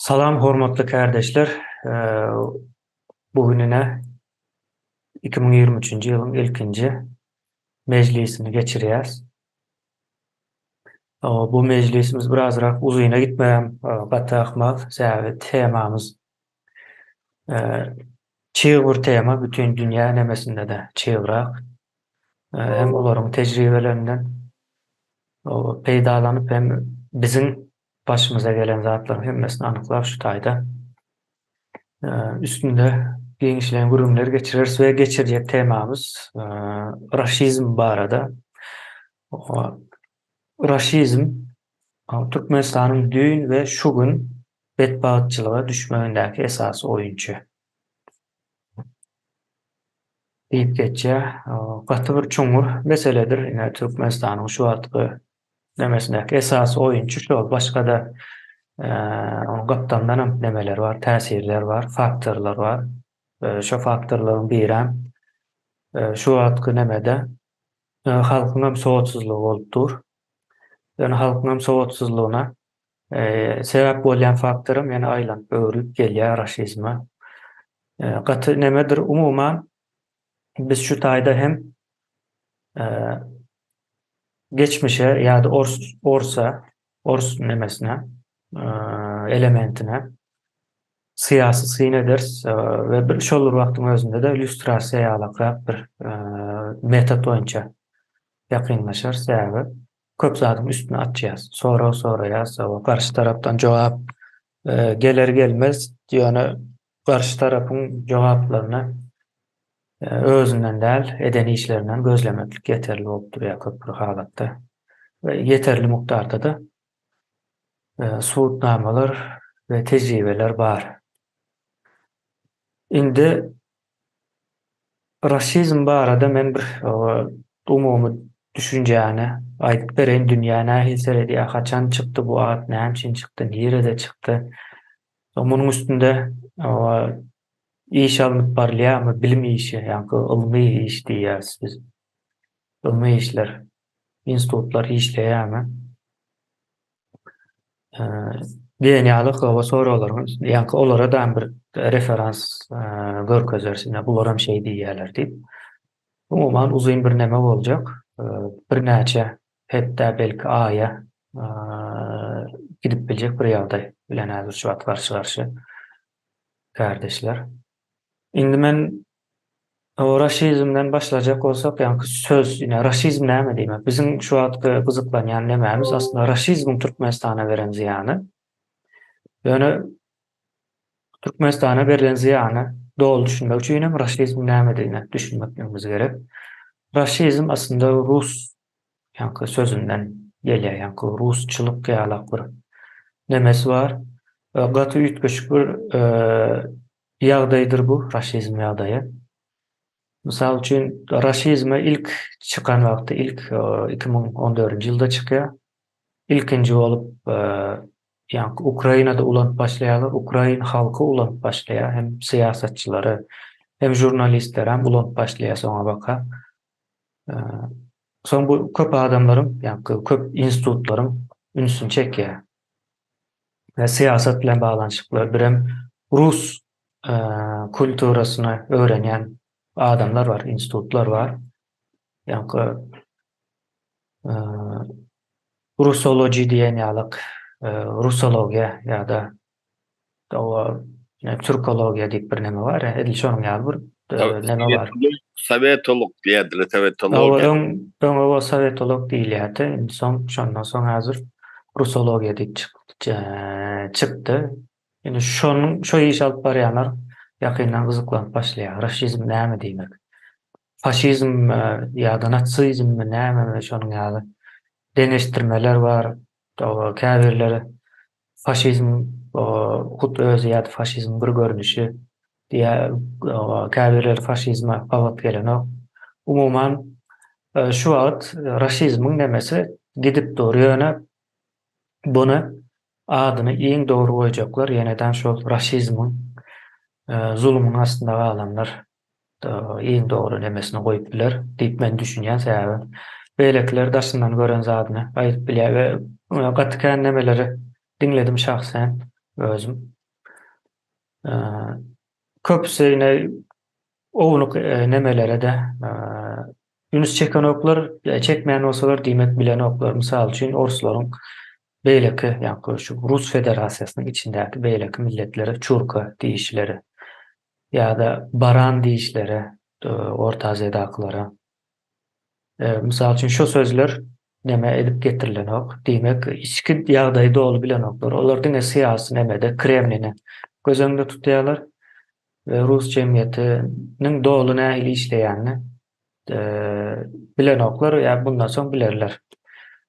Salam hormatly kärdeşler. Bu gün ine 2023-nji ýylyň ilkinji mejlisini geçirýäs. Bu mejlisimiz birazrak uzyna gitmegem gaty ahmal, sebäbi temamyz çyg bir tema, bütin dünýä nemesinde-de çygrak. Hem olaryň tejribelerinden peýdalanyp hem biziň başymyza gelen zatlaryň hemmesini anyklap şu taýda üstünde giňişleýin gürrüňler geçireris we geçirjek temamyz raşizm barada. Raşizm Türkmenistanyň düýn we şu gün betbagtçylyga düşmegindäki esasy oýunçy diýip geçýär. Gaty bir çuňňur meseledir. Ine Türkmenistanyň şu wagtky nemesindäki esasy oýunçy şol. Başga-da onuň gapdalyndanam nemeler bar, täsirler bar, faktorlar bar. Şo faktorlaryň birem şu wagtky nemede halkyňam sowatsyzlygy bolup dur. Ýöne halkyňam sowatsyzlygyna sebäp bolýan faktoram ýene aýlanyp öwrülip gelýär raşizme. Gaty nemedir umuman biz şu taýda hem geçmişe ýa-da ors orsa ors nemesine elementine syýasy syn ederis we bir şol bir wagtyň özünde-de illýustrasiýa ýalakrak bir metod boýunça ýakynlaşarys sebäbi köp zadyň üstüni açýas sorag soraýas garşy tarapdan jogap geler gelmez ýöne garşy tarapyň jogaplaryny özünden däl, eden işlerinden gözlemeklik ýeterli bolup durýar köp bir halatda. We ýeterli mukdarda-da subutnamalar we tejribeler bar. Indi rasizm barada men bir umumy düşünjäni aýdyp bereýin, dünýä nähili seredýär, haçan çykdy bu at, näme üçin çykdy, nirede çykdy. Munuň üstünde iş alnyp barylýarmy, bilim işi, ýaňky ylmy iş diýýäris biz. Ylmy işler, institutlar işleýärmi? Diýen ýaly hawa soraglaryň üstünde, ýaňky olara da bir referans görkezeris, ine bularam şeý diýýärler diýip. Umuman uzyn bir neme boljak, birnäçe hepdä belki aýa gidip biljek bir ýagdaý bilen häzir şu wagt garşy-garşy kärdeşler. Indi men raşizmden başlajak bolsak, ýaňky söz, ine raşizm näme diýmek? Biziň şu wagtky gyzyklanýan nemämiz aslynda raşizmiň Türkmenistana beren zyýany. Ýöne Türkmenistana berlen zyýana doly düşünmek üçin hem raşizmiň nämedigine düşünmekligimiz gerek. Raşizm aslynda rus ýaňky sözünden gelýär, ýaňky rusçylyk ýalak bir nemesi bar. Gaty üýtgeşik bir ýagdaýdyr bu raşizm ýagdaýy. Mysal üçin, raşizme ilk çykan wagty, ilk 2014-nji ýylda çykýar. Ilkinji bolup ýaňky Ukrainada ulanyp başlaýarlar, ukrain halky ulanyp başlaýar, hem syýasatçylary, hem žurnalistler hem ulanyp başlaýar soňabaka. Soň bu köp adamlaryň, ýaňky köp institutlaryň ünsüni çekýär. We syýasat bilen baglanyşykly birem rus kulturasyny öwrenýän adamlar bar, institutlar bar. Ýaňky rusology diýen ýalyk, rusologiýa ýa-da türkologiýa diýip bir neme bar, edil şonuň ýaly bir neme bar. Sowetolog diýýärdiler, sowetologiýa. Öň öň o sowetolog diýilýärdi, indi soň şondan soň häzir rusologiýa diýip çykdy. Indi şonuň şo işi alyp barýanlar ýakyndan gyzyklanyp başlaýar. Raşizm näme diýmek? Faşizmmi ýa-da natsizmmi nämemi şonuň ýaly deňeşdirmeler bar. Käbirleri faşizm hut özi ýa-da faşizmiň bir görnüşi diýýär. Käbirleri faşizme gabat gelenok. Umuman şu wagt raşizmiň nemesi gidip dur. Ýöne buny adyny iň dogry goýjaklar ýeneden şol raşizmiň zulumynyň astynda galanlar iň dogry nemesini goýup biler diýip men düşünýän sebäbi beýlekiler daşyndan gören zadyny aýdyp bilýär we gaty kän nemeleri diňledim şahsen özüm. Köpüsi ine ownuk nemelere-de üns çekenoklar, çekmeýän bolsalar diýmek bilenoklar. Mysal üçin, orslaryň beýleki, ýagny şu Rus Federasiýasynyň içindäki beýleki milletlere çurka diýişleri ýa-da baran diýişleri Orta Aziýadakylara. Mysal üçin, şu sözler neme edip getirilenok. Diýmek, içki ýagdaýy doly bilenoklar. Olar diňe syýasy nemede Kremlini göz öňünde tutýarlar we rus jemgyýetiniň doly nähili işleýänini bilenoklar ýa bundan soň bilerler.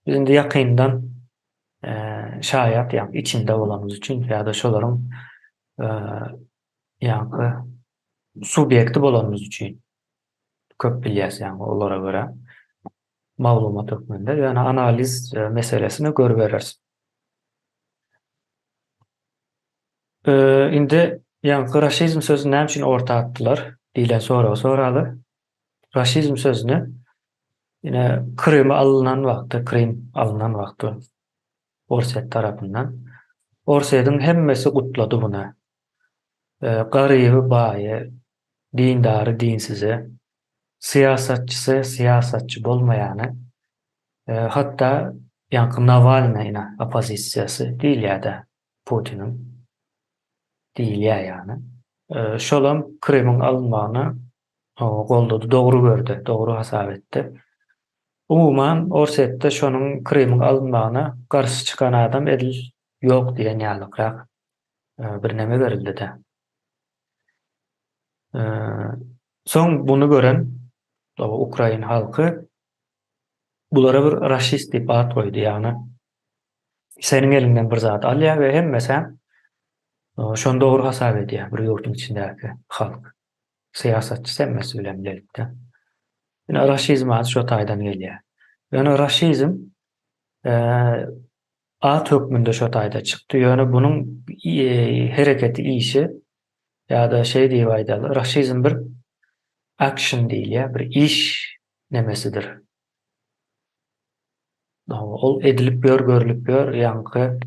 Biz indi ýakyndan şaýat ýa içinde bolanymyz üçin ýa-da şolaryň ýaňky subýekti bolanymyz üçin köp bilýäs ýaňy olara görä maglumat hökmünde. Ýöne analiz meselesini görübereris. Indi ýaňky raşizm sözüni näme üçin orta atdylar diýlen soragy soraly. Raşizm sözüni ine Krymy alynan wagty, Krym alynan wagty Orsýet tarapyndan Orsýetiň hemmesi gutlady buny. Garyby baýy, dindary dinsizi, syýasatçysy syýasatçy bolmaýany, hatda ýaňky Nawalnyý ine oppozisiýasy diýilýär-dä Putiniň diýilýär ýagny. Şolam Krymyň alynmagyny goldady, dogry gördi, dogry hasap etdi. Umuman, Orsýetde şonuň Krymyň alynmagyna garşy çykan adam edil ýok diýen ýalykrak birneme berildi-de. Soň buny gören ukrain halky bulara bir raşist diýip at goýdy, ýagny seniň eliňden bir zat alýar we hemmesem şony dogry hasap edýär bir ýurduň içindäki halk, syýasatçysy hemmesi bilen bilelikde. Ine raşizm ady şo taýdan gelýär. Ýöne raşizm at hökmünde şo taýda çykdy. Ýöne bunuň hereketi, işi ýa-da şeý diýip aýdaly, raşizm bir action diýilýär, bir iş nemesidir. Ol edilip ýör, görlüp ýör, ýaňky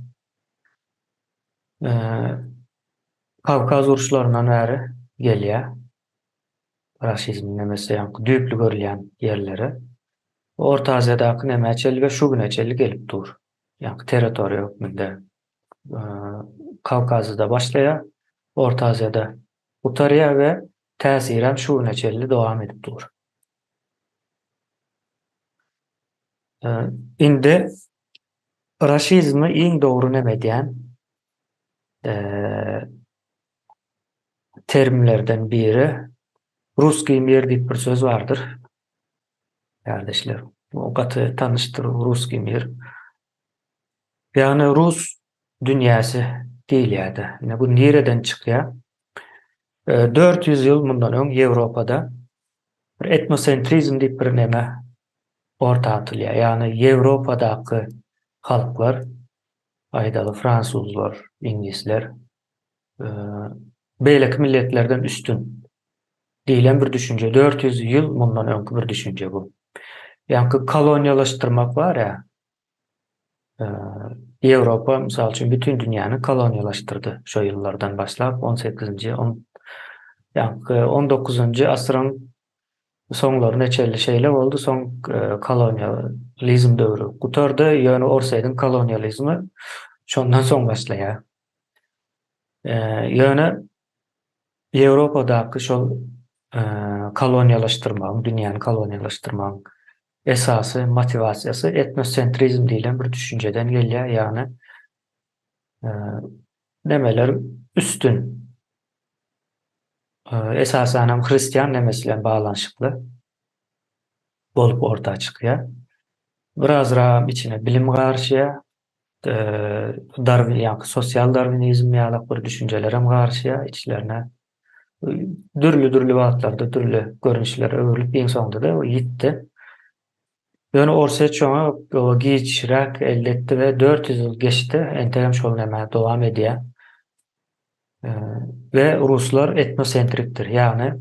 Kawkaz uruşlaryndan bäri gelýär. Raşizmiň nemesi ýaňky düýpli görülýän ýerleri. Orta Aziýadaky nämä çenli we şu güne çenli gelip dur. Ýaňky territoriýa hökmünde Kawkazda başlaýar, Orta Aziýada gutarýar we täsirem şu güne çenli dowam edip dur. Indi raşizmi iň dogry neme edýän terminlerden biri Ruskiý mir diýip bir söz bardyr. Kärdeşler, bu gaty tanyşdyr Ruskiý mir. Ýagny rus dünýäsi diýilýärdi. Ine bu nireden çykýar? 400 ýyl mundan öň Ýewropada bir etnosentrizm diýip bir neme orta atylýar. Ýagny Ýewropadaky halklar, aýdaly fransuzlar, iňlisler beýleki milletlerden üstün diýlen bir düşünje. 400 ýyl mundan öňki bir düşünje bu. Ýaňky koloniýalaşdyrmak bar ýa, Ýewropa, mysal üçin, bütin dünýäni koloniýalaşdyrdy şo ýyllardan başlap, on sekizinji, on, ýaňky on dokuzynjy asyryň soňlaryna çenli şeýle boldy, soň kolonializm döwri gutardy, ýöne Orsýetiň kolonializmi şondan soň başlaýar. Ýöne Ýewropadaky şol koloniýalaşdyrmagyň, dünýäni koloniýalaşdyrmagyň esasy motiwasiýasy etnosentrizm diýlen bir düşünjeden gelýär, ýagny nemeler üstün, esasan hem hristian nemesi bilen baglanyşykly bolup orta çykýar. Birazragam içine bilim garyşýar, darwin ýa sosial darwinizm ýalak bir düşünjelerem garyşýar içlerine. Dürli-dürli wagtlarda dürli görnüşlere öwrülip iň soňunda-da ýitdi. Ýöne Orsýet şoňa giçräk elde etdi we 400 ýyl geçdi, entegem şol näme dowam edýär. We ruslar etnosentrikdir, ýagny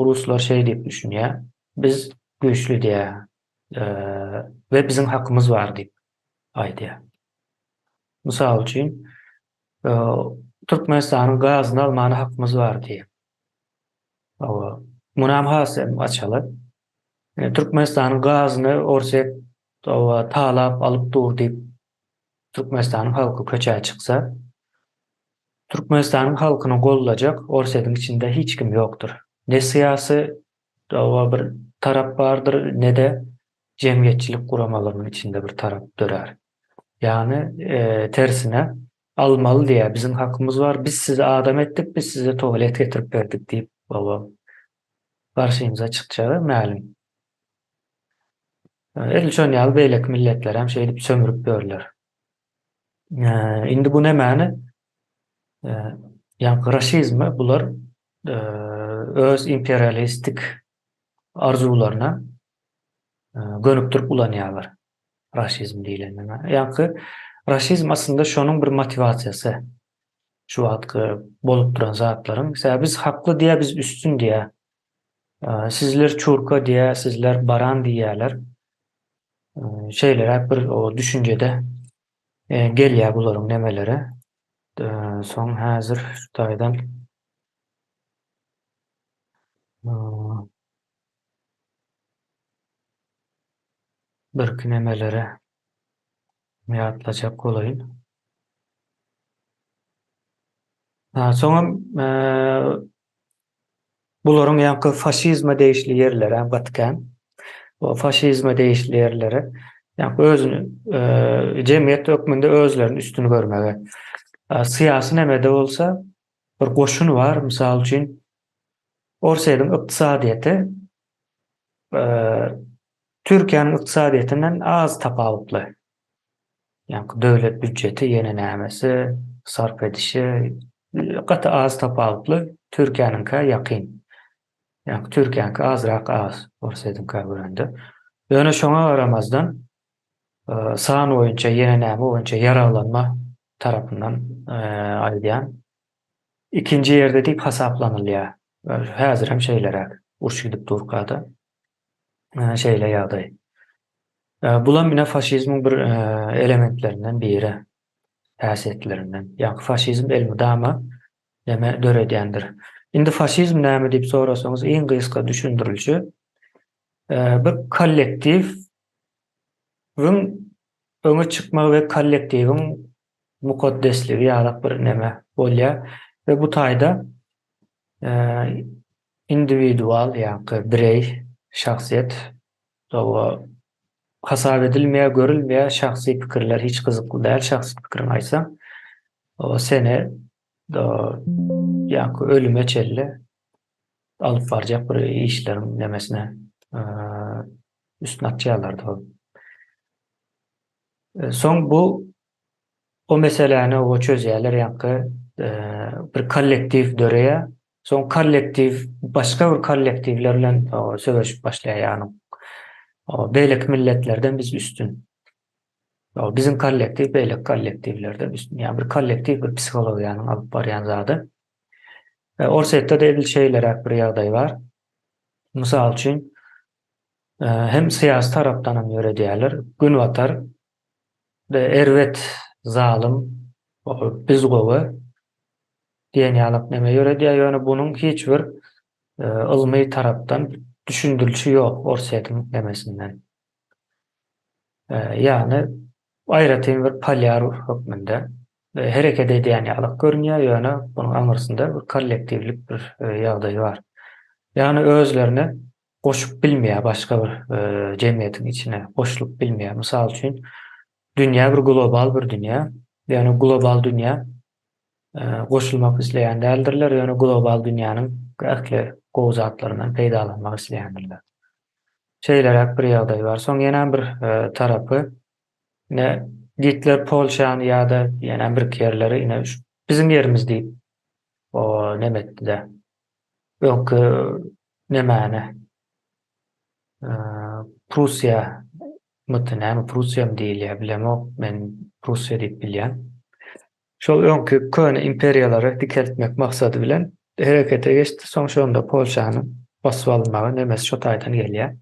ruslar şeý diýip düşünýär, biz güýçli diýýär we biziň hakymyz bar diýip aýdýar. Mysal üçin,. Türkmenistanyň gazyny almana hakymyz bar diýýär. Hawa, munam has hem açaly. Türkmenistanyň gazyny Orsýet hawa talap alyp dur diýip Türkmenistanyň halky köçä çyksa, Türkmenistanyň halkyny gollajak Orsýetiň içinde hiç kim ýokdur. Ne syýasy hawa bir tarap bardyr, ne-de jemgyýetçilik guramalarynyň içinde bir tarap dörär. Ýagny tersine almaly diýýär, biziň hakymyz bar, biz sizi adam etdik, biz size tualet getirip berdik diýip, hawa, garşymyza çykjagy mälim. Edil şon ýaly beýleki milletleri hem şeýdip sömürip ýörler. Indi bu nämäni? Ýaňky raşizmi bular öz imperialistik arzuwlaryna gönükdirip ulanýarlar. Raşizm diýlen näme? Ýaňky raşizm aslynda şonuň bir motiwasiýasy. Şu wagtky bolup duran zatlaryň. Sebäbi biz hakly diýýär, biz üstün diýýär. Sizler çurka diýýär, sizler baran diýýärler. Şeýleräk bir o düşünjede gelýär bularyň nemeleri. Soň häzir şu taýdan Birki nemeleri ýatlajak bolaýyn. Soňam bularyň ýaňky faşizme degişli ýerleri hem gaty kän. O faşizme degişli ýerleri ýaňky özüni jemgyýet hökmünde özlerini üstün görmegi. Syýasy nemede bolsa bir goşun bar, mysal üçin Orsýetiň ykdysadyýeti Türkiýäniň ykdysadyýetinden az tapawutly. Ýaňky döwlet býudjeti ýene nämesi, sarp edişi gaty az tapawutly, Türkiýäniňkä ýakyn. Ýaňky Türkiýäniňki azrak az Orsýetiňkä görende. Ýöne şoňa garamazdan san boýunça ýene näme boýunça ýaraglanma tarapyndan aýdýan ikinji ýerde diýip hasaplanylýar. Häzir hem şeýleräk, uruş gidip durka-da şeýle ýagdaý. Bulam ine faşizmiň bir elementlerinden biri, häsiýetlerinden. Ýaňky faşizm elmydama neme döredýändir. Indi faşizm näme diýip sorasaňyz, iň gysga düşündirilişi, bir kollektiwiň öňe çykmagy we kollektiwiň mukaddesligi ýalak bir neme bolýar we bu taýda indiwidual ýa-da bireý şahsyýet oba hasap edilmeýär, görülmeýär, şahsy pikirler hiç gyzykly däl, şahsy pikiriňi aýtsaň, oba seni ýa-da ölüme çenli alyp barjak bir işleriň nemesine üstüne atýarlar. Soň bu o meseläni oba çözýärler ýaňky bir kollektiw döreýär. Soň kollektiw başga bir kollektiwler bilen söweşip başlaýar ýagny beýleki milletlerden biz üstün. Biziň kollektiw beýleki kollektiwlerden üstün. Ýagny bir kollektiw bir psihologiýanyň alyp barýan zady. Orsýetde-de edil şeýleräk bir ýagdaý bar. Mysal üçin, hem syýasy tarapdan hem ýöredýärler. Günbatar erbet, zalym, biz gowy diýen ýalak neme ýöredýär, ýöne bunuň hiç bir ylmy tarapdan düşündirilişi ýok Orsýetiň nemesinden. Ýagny aýratyn bir polýar hökmünde hereket edýän ýalak görünýär, ýöne bunuň aňyrsynda bir kollektiwlik bir ýagdaý bar. Ýagny özlerine goşup bilmeýär başga bir jemgyýetiň içine goşulyp bilmeýär. Mysal üçin, dünýä bir global bir dünýä. Ýöne global dünýä goşulmak isleýän däldirler, ýöne global dünýäniň ähli gowy zatlaryndan peýdalanmak isleýändirler. Şeýleräk bir ýagdaý bar. Soň ýene bir tarapy, ine Gitler Polşany ýa-da ýene birki ýerleri ine biziň ýerimiz diýip o neme etdi-de. Öňki Nemäni? Prussiýa mydy näme Prussiýamy diýilýär bilemok men Prussiýa diýip bilýän. Şol öňki köne imperiýalary dikeltmek maksady bilen herekete geçdi soň şonda Polşanyň basyp alynmagy nemesi şo taýdan gelýär.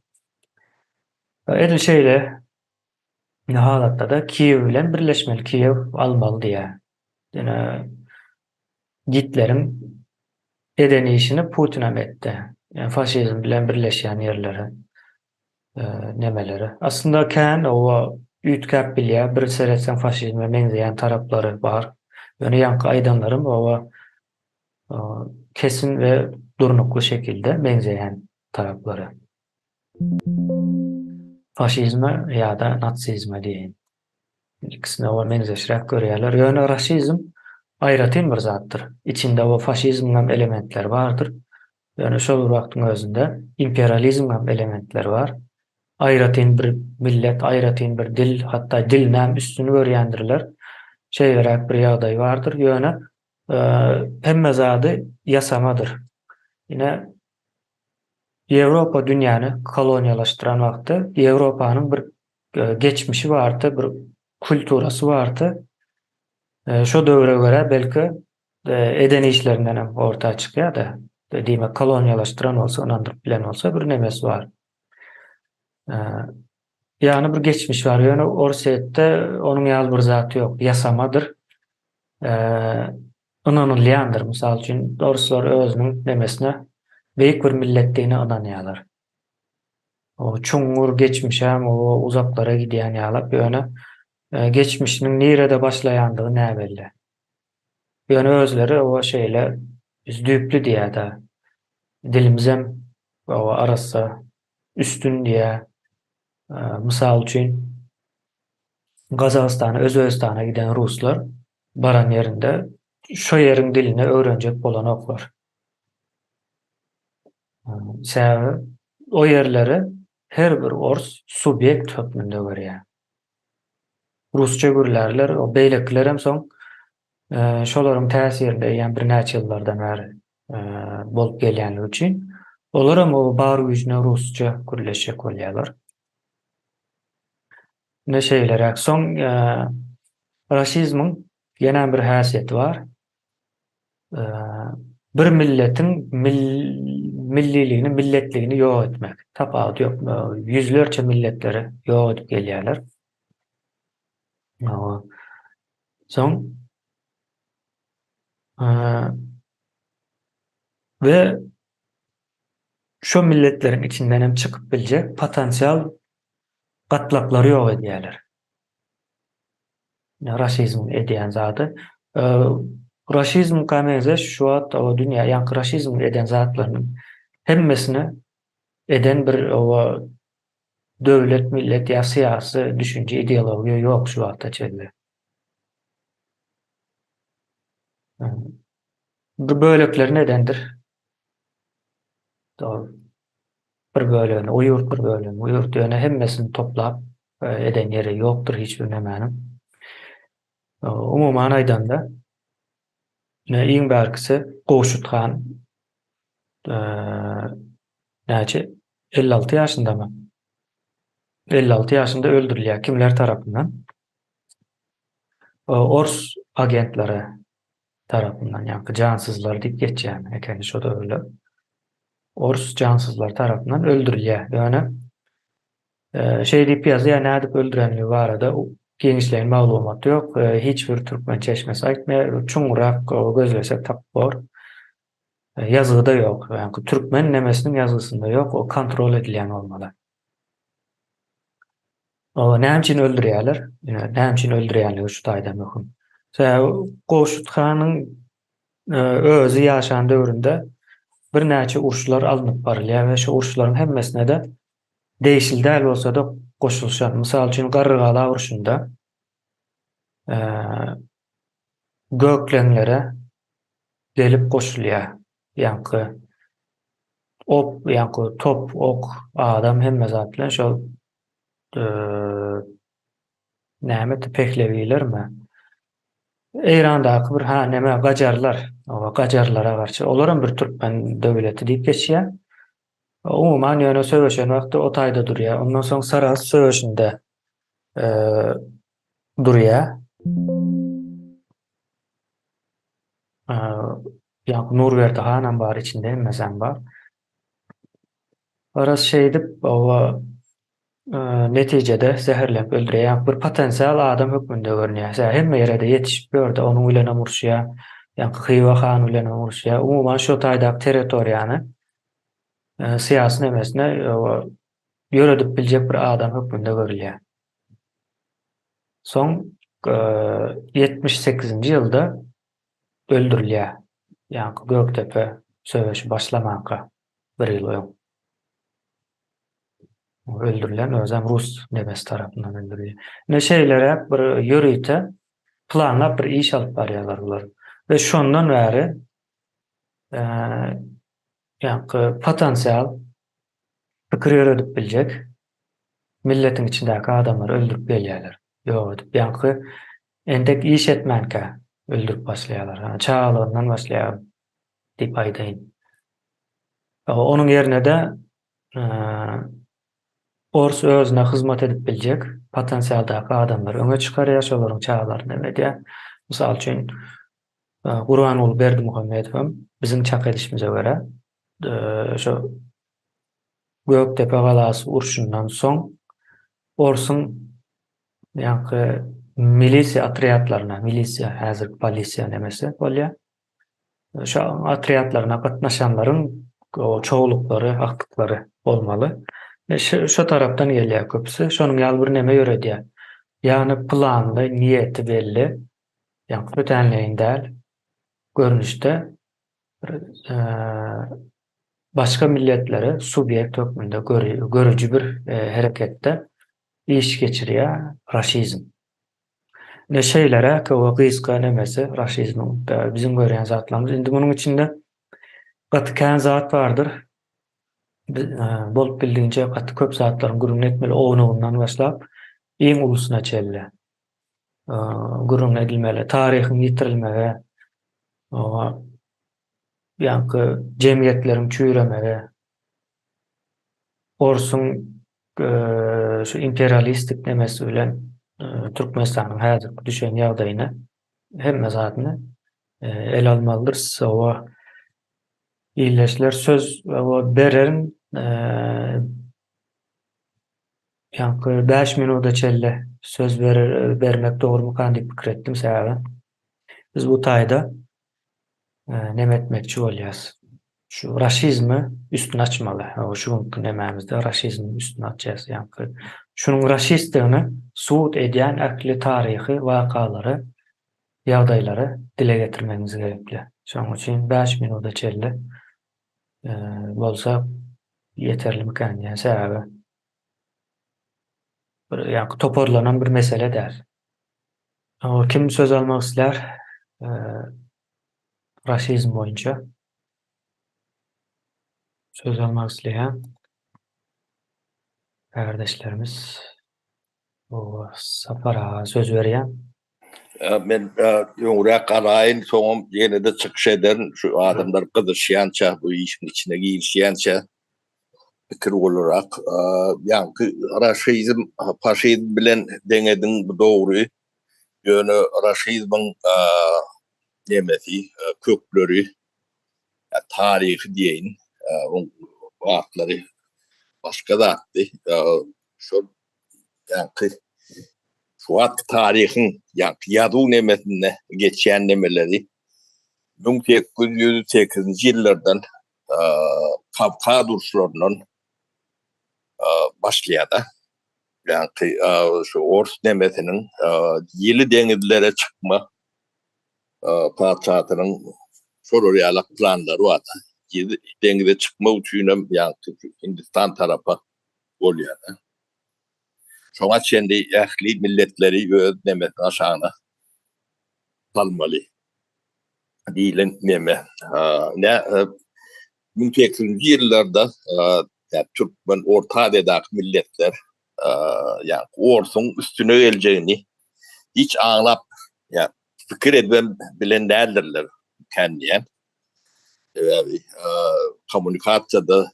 Edil şeýle halatda-da Kiýew bilen birleşmeli Kiýew almaly diýýär. Ýöne. Gitleriň eden işini Putinam etdi. Ýani faşizm bilen birleşýän ýerleri, nemeleri. Aslynda kän oba üýtgäp bilýär. Bir seretseň faşizme meňzeýän taraplary bar. Ýöne ýaňky aýdanlarym oba kesin we durnukly şekilde meňzeýän taraplary. Faşizme ýa-da natsizme diýeýin. Ikisine oba meňzeşräk görýärler. Ýöne raşizm aýratyn bir zatdyr. Içinde o faşizmiň hem elementleri bardyr. Ýöne şol bir wagtyň özünde imperializmiň hem elementleri bar. Aýratyn bir millet, aýratyn bir dil, hatda dilini hem üstün görýändirler. Şeýleräk bir ýagdaý bardyr. Ýöne hemme zady ýasamadyr. Ine, Ýewropa dünýäni koloniýalaşdyran wagty Ýewropanyň bir geçmişi bardy, bir kulturasy bardy. Şo döwre görä belki eden işlerinden hem orta çykýar-da. Diýmek, koloniýalaşdyran bolsa, ynandyryp bilen bolsa bir nemesi bar. Ýagny bir geçmiş bar. Ýöne Orsýetde onuň ýaly bir zat ýok. Ýasamadyr. Ynanylýandyr. Mysal üçin, orslar özüniň nemesine beýik bir milletdigine ynanýarlar. O çuňňur geçmişem o uzaklara gidýän ýalak, ýöne geçmişiniň nirede başlaýandygy näbelli. Ýöne özleri o şeýle biz düýpli diýýär-de. Dilimizem o arassa, üstün diýýär. Mysal üçin, Gazagystana, Özbegistana giden ruslar baran ýerinde şo ýeriň dilini öwrenjek bolanoklar. Sebäbi o ýerleri her bir ors subýekt hökmünde görýär. Rusça gürlärler, o beýlekilerem soň şolaryň täsirinde eýýäm birnäçe ýyllardan bäri bolup gelýänligi üçin olaram o bar güýjüne rusça gürleşjek bolýarlar. Ine şeýleräk. Soň rasizmiň ýene bir häsiýeti bar. Bir milletiň milliligini, milletligini ýok etmek. Tapawudy ýok. Ýüzlerçe milletleri ýok edip gelýärler. Soň we şo milletleriň içinden hem çykyp biljek potensial gatlaklary ýok edýärler. Rasizmiň edýän zady. Rasizmka meňzeş şu wagt o dünýä ýaňky rasizmiň eden zatlarynyň hemmesini eden bir o döwlet, millet ýa syýasy düşünje, ideologiýa ýok şu wagta çenli. Bir böleklerini edendir. Dogry. Bir bölegini o ýurt, bir bölegini bu ýurt, ýöne hemmesini toplap eden ýeri ýokdur hiç bir nämäniň. Umuman aýdanda, ine iň bärkisi Gowşut han näçe 56 ýaşyndamy? 56 ýaşynda öldürilýär. Kimler tarapyndan? Ors agentleri tarapyndan, ýaňky jansyzlar diýip geçýän ekeni şo döwürler. Ors jansyzlary tarapyndan öldürilýär. Ýöne şeý diýip ýazýar, nädip öldürenligi barada giňişleýin maglumat ýok. Hiç bir türkmen çeşmesi aýtmaýar. Çuňrak gözlesek tapyp bor. Ýazgyda ýok. Ýaňky türkmen nemesiniň ýazgysynda ýok. O kontrol edilýän bolmaly. O näme üçin öldürýärler? Näme üçin öldürýänligi şu taýda möhüm. Sebäbi Gowşut hanyň özi ýaşan döwründe birnäçe uruşlar alnyp barylýar we şu uruşlaryň hemmesine-de degişli däl bolsa-da goşulyşan. Mysal üçin Garrygala urşunda gökleňlere gelip goşulýar. Ýaňky op, ýaňky top, ok, adam hemme zat bilen şol näme pehlewilermi? Eýrandaky bir ha neme gajarlar, oba gajarlara garşy. Olaram bir türkmen döwleti diýip geçýär. Umuman ýöne söweşen wagty o taýda durýar. Ondan soň Sarahs söweşinde durýar. Ýa Nurberdi hanam bar içinde hemmesem bar. Garaz şeýdip oba netijede zäherläp öldürýär. Bir potensial adam hökmünde görünýär. Sebäbi hemme ýere-de ýetişip ýördi, onuň bilenem uruşýar. Ýaňky Hywa hany bilen hem uruşýar. Umuman şo taýdaky territoriýany syýasy nemesine ýöredip biljek bir adam hökmünde görülýär. Soň 78-nji ýylda öldürilýär. Ýaňky Gökdepe söweşi başlamanka bir ýyl öň. Öldürilen özem rus nemesi tarapyndan öldürilýär. Ine şeýleräk bir ýörite planlap bir iş alyp barýarlar bular. We şondan bäri ýaňky potensial pikir ýöredip biljek milletiň içindäki adamlary öldürip gelýärler. Ýok edip, ýaňky entek iş etmänkä öldürip başlaýarlar. Çagalygyndan başlaýar diýip aýdaýyn. Onuň ýerine-de ors özüne hyzmat edip biljek potensialdaky adamlary öňe çykarýar, şolaryň çagalaryny hem edýär. Mysal üçin, Gurbanguly Berdimuhamedow hem biziň çak edişimize görä, şo Gökdepe galasy urşundan soň orsuň ýaňky milisiýa otrýadlaryna, milisiýa häzirki polisiýa nemesi bolýar. Şo otrýadlaryna gatnaşanlaryň çowluklary, agtyklary bolmaly. Şo tarapdan gelýär köpüsi. Şonuň ýaly bir neme ýöredýär. Ýagny planly, niýeti belli, ýaňky tötänleýin däl görnüşde bir başga milletleri subýekt hökmünde görüji bir hereketde iş geçirýär raşizm. Ine şeýleräk o gysga nemesi raşizmiň biziň görýän zatlarymyz. Indi munuň içinde gaty kän zat bardyr. Bolup bildigiçe gaty köp zatlaryň gürrüňini etmeli, ownugyndan başlap iň ulusyna çenli gürrüň edilmeli. Taryhyň ýitirilmegi, ýaňky jemgyýetleriň çüýremegi, orsuň şu imperialistik nemesi bilen Türkmenistanyň häzirki düşen ýagdaýyny hemme zadyny ele almalydyrys. Oba ildeşler söz bererin ýaňky 5 minuta çenli söz bermek dogrumykan diýip pikir etdim sebäbi biz bu taýda neme etmekçi bolýas. Şu raşizmi üstüni açmaly. Şu günki nemämizde raşizmiň üstüni açýas. Ýaňky şunuň raşistdigini subut edýän ähli taryhy wakalary, ýagdaýlary dile getirmegimiz gerekli. Şonuň üçin 5 minuta çenli bolsa ýeterlimikän diýen sebäbi bir ýaňky toparlanan bir mesele däl. Kim söz almak islär? Rasizm boýunça söz almak isleýän kärdeşlerimiz Sapar aga söz berýän. Men öňräk galaýyn, soňam ýene-de çykyş ederin. Şu adamlar gyzyşýança, bu işiň içine girişýänçä pikir olarak ýaňky raşizm, faşizm bilen deňediň bu dogry. Ýöne raşizmiň nemesi, kökleri, taryhy diýeýin, oň atlary başga zatdy. Şol ýaňky şu wagtky taryhyň ýaňky ýazuw nemesinde geçýän nemeleri 1808-nji ýyllardan Kawkaz uruşlaryndan başlaýar-da. Ýaňky şu ors nemesiniň ýyly deňizlere çykma patyşasynyň şolar ýaly planlary bar. Ýyly deňize çykmak üçin hem ýaňky Hindistan tarapa bolýar-da. Şoňa çenli ähli milletleri öz nemesiniň aşagyna salmaly. diýlen neme. Nä 1800-nji ýyllarda türkmen Orta Aziýadaky milletler ýa orsuň üstüne geljegini hiç aňlap ýa pikir edibem bilen däldirler kän diýen. Sebäbi kommunikasiýada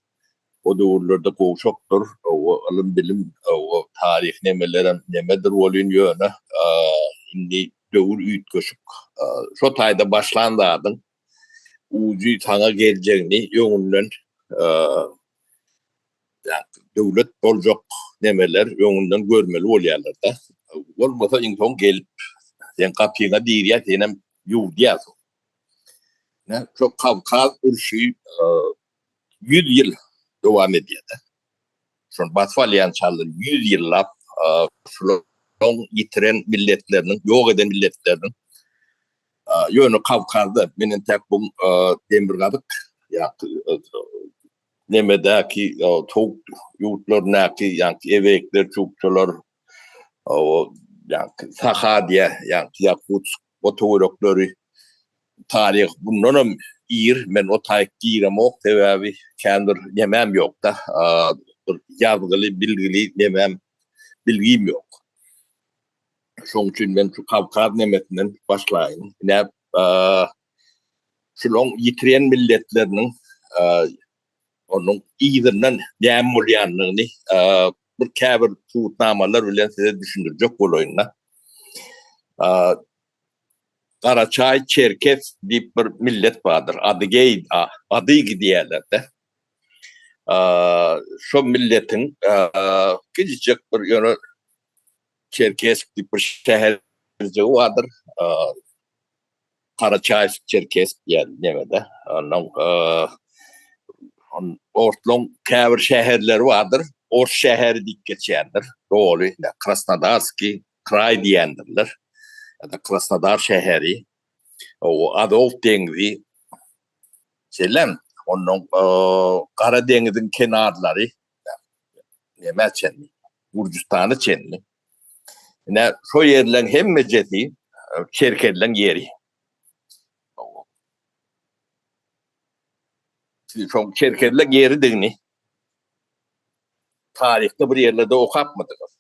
o döwürlerde gowşakdyr, o ylym-bilim, o taryh nemelerem nemedir welin ýöne indi döwür üýtgeşik. Şo taýda başlan zadyň ujy saňa geljegini öňünden döwlet boljak nemeler öňünden görmeli bolýarlar-da. Bolmasa iň soň gelip seň gapyňa girýär, senem ýuwdýar. Şo Kawkaz urşy 100 ýyl dowam edýär. Şony basyp alýançalar 100 ýyllap şularyň ýitiren milletleriniň, ýok eden milletleriniň ýöne Kawkazda men entäk bu demirgazyk ýa nemedäki sowuk ýurtlaryndaky ýa eweýkler, çukçalar, ýa Saha diýä, ýa Ýakutsk o töwerekleri taryh bundanam ir, men o taýyk giremok, sebäbi kän bir nemem ýok-da, bir ýazgyly, bilgili nemem, bilgim ýok. Şoň üçin men şu Kawkaz nemesinden başlaýyn. Ine, şulaň ýitiren milletleriniň onuň yzyndan näme bolýandygyny bir käbir subutnamalar bilen size düşündirjek bolaýyn-da. Garaçaý çerkes diýip bir millet bardyr. Adygeý, adygi diýerler-de. Şo milletiň kiçijek bir ýöne Çerkesk diýip bir şäherjigi bardyr. Garaçaýsk, Çerkesk diýen nemede. Ondan ortlaň käbir şäherleri bardyr. Ors şäheri diýip geçýändir. Doly Krasnodarskiý kraý diýendirler. Ýa-da Krasnodar şäheri. O Azow deňzi. Şeýlem, ondan Gara deňiziň kenarlary nämä çenli? Gürjüstana çenli. Ine, şo ýerleň hemmejesi çerkezleň ýeri. Şoň çerkezleň ýeridigini taryhda bir ýerlerde okapmydyňyz?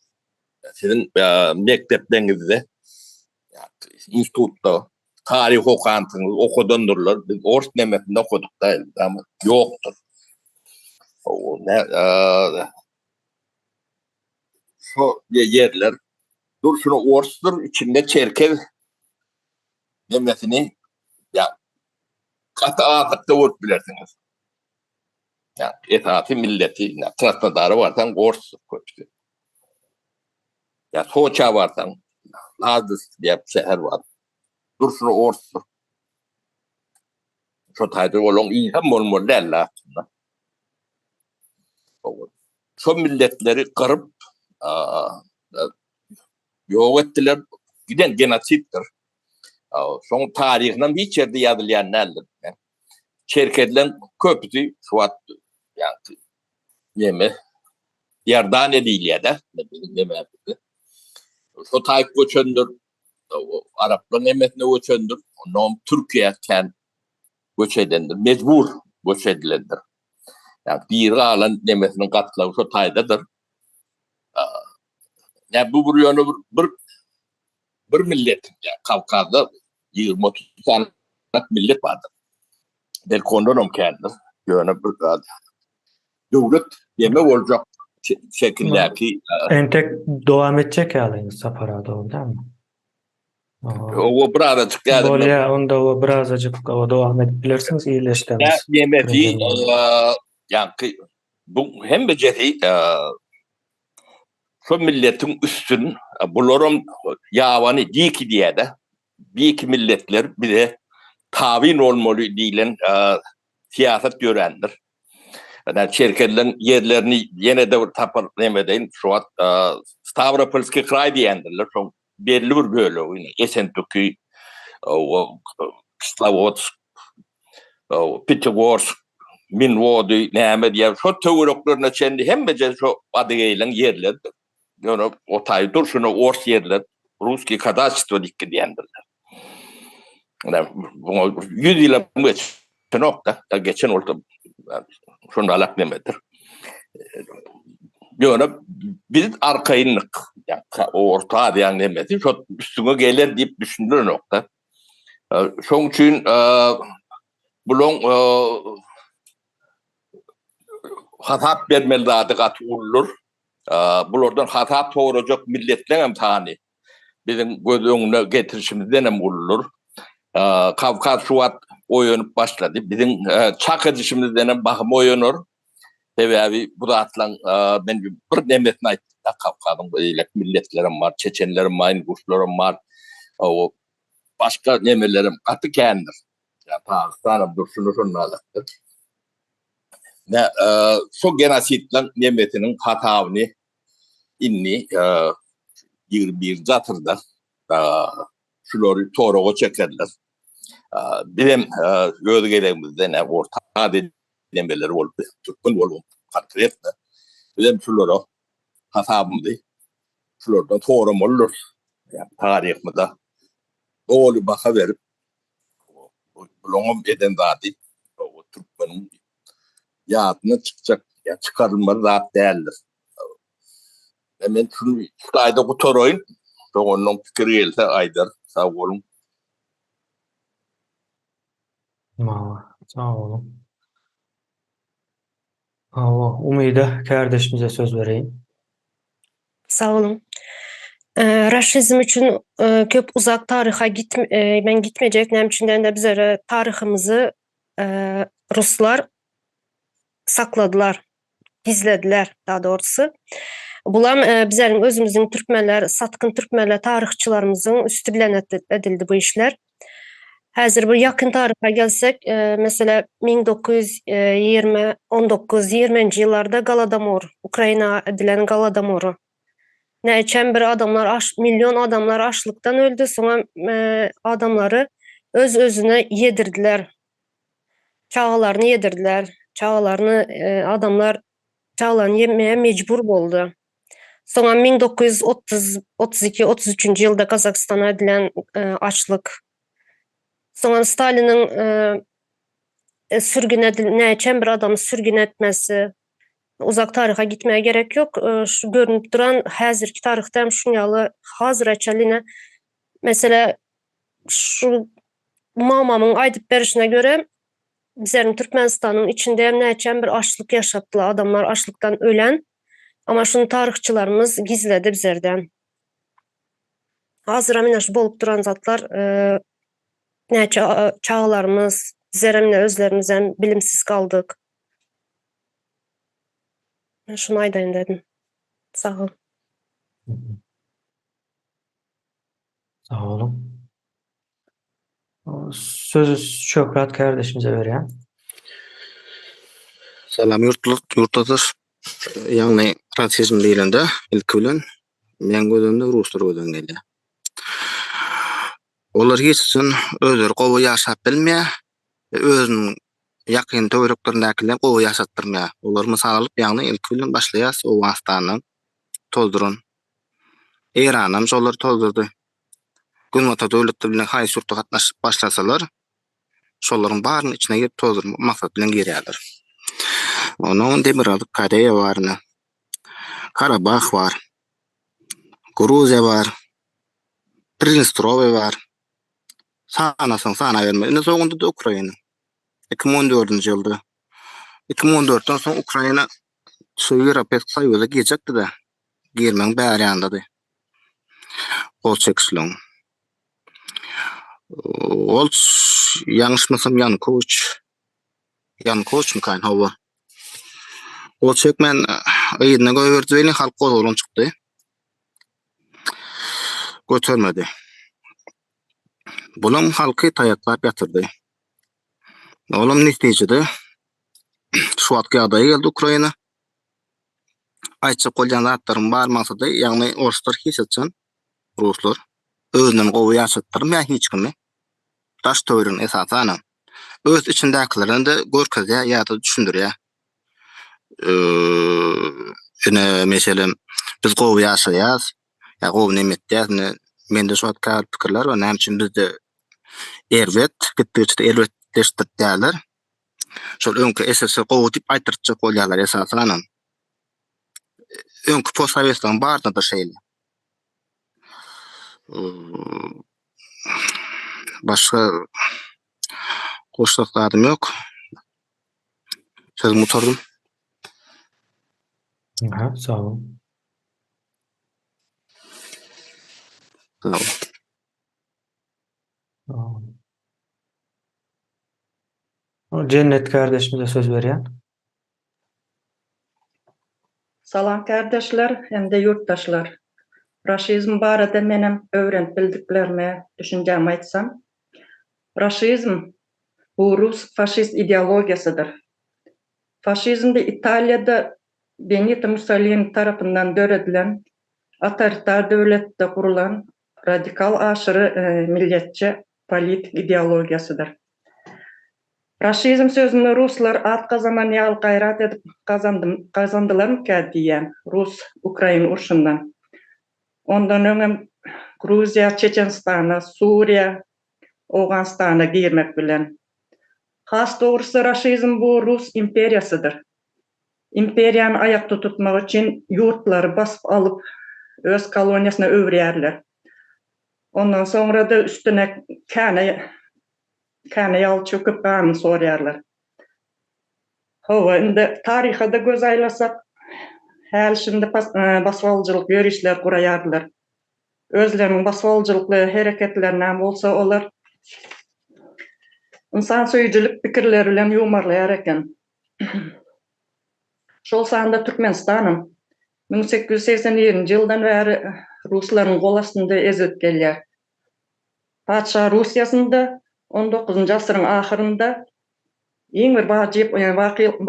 Siziň mekdepleňizde, institutda taryh okansyňyz, okadandyrlar. Biz ors nemesinde okadyk-da, ýokdur. Şo ýerler durşuna orsdur, içinde çerkez nemesini ýa gaty azlykda görüp bilersiňiz. Ýa esasy milleti, Krasnodara barsaň orsdur köpüsi. Ýa Soça barsaň, Lazis diýip şäher bar. Durşuna orsdur. Şo taýda olaň ýygy bolmaly däldi aslynda. Şo milletleri gyryp, ýok etdiler. Giden genosiddir. Şoň taryhynam hiç ýerde ýazylýan däldir. Çerkezleň köpüsi şu wagt ýa-ni neme Iordaniýa diýilýär-de, biziň nememizde. Şo taýyp göçendir, araplaryň nemesine göçendir, ondan Türkiýä kän göç edendir, mejbur göç edilendir. Ýa diri galan nemesiniň gatlagy şo taýdadyr. Ýa bu bir ýöne bir bir bir millet, ýa Kawkazda 20-30 sany millet bardyr. Belki ondan hem kändir. Ýöne bir döwlet neme boljak şekildäki Entek dowam etjek ýaly Sapar aga dogry dälmi? Owa birazajyk ýaly. Bolýar, onda owa birazajyk owa dowam edip bilersiňiz ýerleşdireniz. Nemesi ýaňky bu hemmejesi şo milletiň üstün bularam ýabany diki diýýär-de. Diki milletler bize tabyn bolmaly diýlen syýasat ýörändir. Ýa çerkezleň ýerlerini ýene-de bir tapar neme edeýin, şu wagt Stawropolskiý kraý diýendirler, şoň belli bir bölegi, ine, Esentüki, Kislowodsk, Pýatigorsk, Minwody, näme diýýär, şo töwereklerine çenli hemmeje şo adygeýleň ýerleridir. Ýöne o taýy durşuna ors ýerler, russkiý kazaçstwo diýip gidýändirler. Ine, buňa 100 ýyl hem geçenok-da, da geçen bolsa şonda alak nemedir. Ýöne biz arkaýynlyk, ýa Orta Aziýanyň nemesi şo üstüňe geler diýip düşündirenok-da. Şoň üçin bulaň hasap bermeli zady gaty uludyr. Bulardan hasap sorajak milletleňem sany biziň göz öňüne getirişimizden hem uludyr. Kawkaz şu wagt oýanyp başlady. Biziň çak edişimizden hem bahym oýanar. Sebäbi bu zatlaň men bir nemesini aýtdym-da, Kawkazyň beýleki milletlerem bar, çeçenlerem bar, inguşlaram bar. Başga nemelerem gaty kändir. Ýa Pakistanam durşuna şonalakdyr. Ne şu genosidleň nemesiniň hasabyny indi 21-nji asyrda şulary soraga çekerler. Bizem öz gezegimizde ne Orta Aziýa nemeleri bolup, türkmen bolup konkretno bizem şulara hasabymyzy şulardan soramalydyrys. Taryhymyza doly baha berip, bulaňam eden zady türkmeniň ýadyna çykjak ýa çykarylmaly zat däldir. Men şuny şu taýda gutaraýyn. Soň ondan pikir gelse aýdar. Sag boluň. Sag boluň. Hawa, Umyda kärdeşimize söz bereýin. Sag boluň. Raşizm üçin köp uzak taryha git men gitmejek näme üçin diýende bizlere taryhymyzy ruslar sakladylar, gizlediler daha dogrusy. Bulam bizleriň özümiziň türkmenler, satgyn türkmenler taryhçylarymyzyň üsti bilen edildi bu işler. Häzir bir ýakyn taryha gelsek, meselem 1920, 19, 20-nji ýyllarda Golodomor, Ukraina edilen Golodomory. Näçem bir adamlar aş, million adamlar açlykdan öldi, soňam adamlary öz-özüne ýedirdiler. Çagalaryny ýedirdiler. Çagalaryny adamlar çagalaryny ýemmäge mejbur boldy. Soňam 1930, 32, 33-nji ýylda Gazagystana edilen açlyk. Soňam Staliniň sürgün edil, näçem bir adamy sürgün etmesi. Uzak taryha gitmäge gerek ýok. Şu görünip duran häzirki taryhda hem şuň ýaly hazyra çenli ine mesele şu mamamyň aýdyp berişine görä bizleriň Türkmenistanyň içinde hem näçem bir açlyk ýaşapdylar adamlar açlykdan ölen. Amma şuny taryhçylarymyz gizledi bizlerden. Hazyram ine şu bolup duran zatlar näçe çagalarymyz bizlerem ine özlerimizem bilimsiz galdyk. Men şuny aýdaýyn dedim. Sag bol. Sag boluň. Sözi Şöhrat kardeşimize berýän. Salam ýurtdaşlar. Ýagny rasizm diýlende ilki bilen meň göz öňümde ruslar göz öňüme gelýär. Olar hiç haçan özleri gowy ýaşap bilmeýär we özüniň ýakyn töwereklerindäkileri gowy ýaşatdyrmaýar. Olar mysal alyp ýagny ilki bilen başlaýas Owganystandan tozduran. Eýranam şolar tozdurdy. Günbatar döwletler bilen haýsy ýurtda gatnaşyp başlasalar, şolaryň barynyň içine girip tozdurmak maksat bilen girýärler. Ondan Demirgazyk Koreýa bar ine. Karabah bar. Gruziýa bar. Pridnestrowiýa bar. Sanasaň sanabermeli. Indi soňunda-da Ukraina. 2014-nji ýylda. 2014-den soň Ukraina şu Ýewropeýski Soýuza girjekdi-de. Girmegiň bäri ýanyndady. Gol çekişligiň. Ol ýalňyşmasam Ýanukowiç. Ýanukowiçmikan hawa. Gol çekmän yzyna goýberdi welin halk gozgalaň çykdy. Götermedi. Bulam halky taýaklap ýatyrdy. Olam netijede şu wagtky ýagdaýa geldi Ukraina. Aýtjak bolýan zatlaryň bar maksady, ýagny orslar hiç haçan ruslar özünden gowy ýaşatdyrmaýar hiç kimi. Daş töweregini esasanam. Öz içindäkilerine-de görkezýär ýa-da düşündirýär. Ine meselem biz gowy ýaşaýas, ýa gowy neme etýäs, ine mende şu wagt käbir pikirler bar, näme üçin bizde erbet, gitdigiçe-de erbetleşdirýärler. Şol öňki SSR gowy diýip aýtdyrtjak bolýarlar esasanam. Öňki postsowetleriň barynda-da şeýle. Başga goşjak zadym ýok. Sözümi gutardym. Aha, sag bol. Sag bol. Jennet kardeşimize söz berýän. Salam kärdeşler hem-de ýurtdaşlar. Raşizm barada menem öwrenip bildiklerimi, düşünjämi aýtsam. Raşizm. Bu rus faşist ideologiýasydyr. Faşizmde Italiýada Benito Mussolini tarapyndan döredilen otoritar döwletde gurulan radikal aşyry milletçi politik ideologiýasydyr. Raşizm sözüni ruslar at gazanan ýaly gaýrat edip gazandym gazandylarmyka diýýän rus ukrain urşundan. Ondan öňem Gruziýa, Çeçenistana, Suriýa, Owganystana girmek bilen. Has dogrusy raşizm bu rus imperiýasydyr. Imperiýany aýakda tutmak üçin ýurtlary basyp alyp öz koloniýasyna öwürýärler. Ondan soňra-da üstüne käne käne ýaly çöküp ganyny sorýarlar. Hawa, indi taryha-da göz aýlasak, häli-şindi basybalyjylyk ýörişler guraýardylar. Özleriniň basybalyjylykly hereketlerinem bolsa olar ynsansöýüjilik pikirleri bilen ýuwmarlaýar eken. Şol sanda Türkmenistanam 1881-nji ýyldan bäri ruslaryň gol astynda ezilip gelýär. Patyşa Russiýasynda on dokuzynjy asyryň ahyrynda iň bir wajyp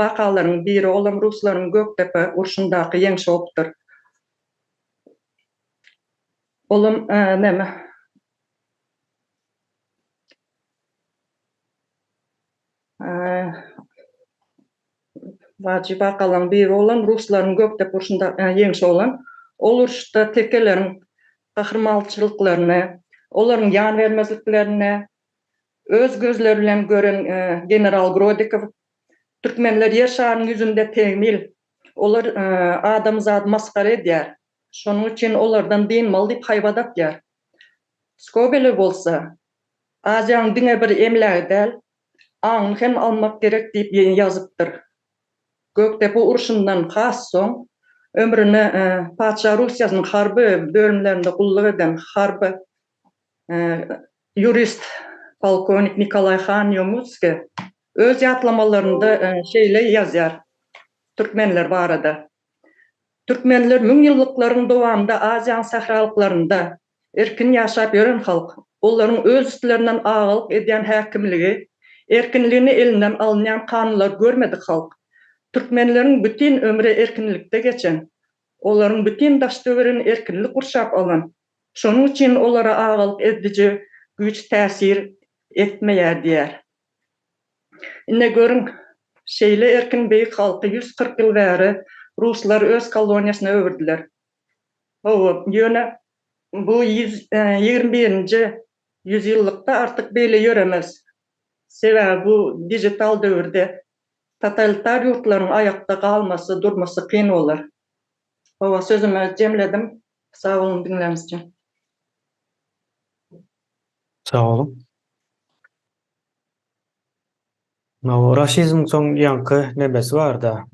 wakalaryň biri olam ruslaryň Gökdepe urşundaky ýeňşi bolupdyr. Olam näme? Wajyp wakalaryň biri bolan ruslaryň Gökdepe urşunda ýeňşi bolan. Ol uruşda tekeleriň gahrymançylyklaryny, olaryň ýan bermezliklerini öz gözleri bilen gören general Grodikow Türkmenler ýer şarynyň ýüzünde tegmil, olar adamzady masgara edýär, şonuň üçin olardan dynmaly diýip haýbat atýar. Skobelew bolsa, Aziýanyň diňe bir emlägi däl, aňyny hem almak gerek diýip ýazypdyr. Gökdepe urşundan has soň ömrüne patyşa Russiýasynyň harby bölümlerinde gulluk eden harby ýurist polkownik Nikolaý Han Ýomutskiý öz ýatlamalarynda şeýle ýazýar türkmenler barada, Türkmenler müňýyllyklaryň dowamynda Aziýanyň sähralyklarynda erkin ýaşap ýören halk. Olaryň öz üstlerinden agalyk edýän häkimligi, erkinligini elinden alynýan kanunlary görmedik halk. Türkmenleriň bütin ömri erkinlikde geçen. Olaryň bütin daş-töweregini erkinlik gurşap alan. Şonuň üçin olara agalyk ediji güýç täsir etmeýär diýýär. Ine görüň, şeýle erkin beýik halky 140 ýyl bäri ruslar öz koloniýasyna öwürdiler. Hawa, ýöne bu 21-nji ýüzýyllykda artyk beýle ýöremez. Sebäbi bu dijital döwürde totalitar ýurtlaryň aýakda galmasy, durmasy kyn bolar. Hawa, sözümi jemledim. Sag boluň diňläniz üçin. Sag boluň. Raşizmiň soň ýaňky nemesi bar-da,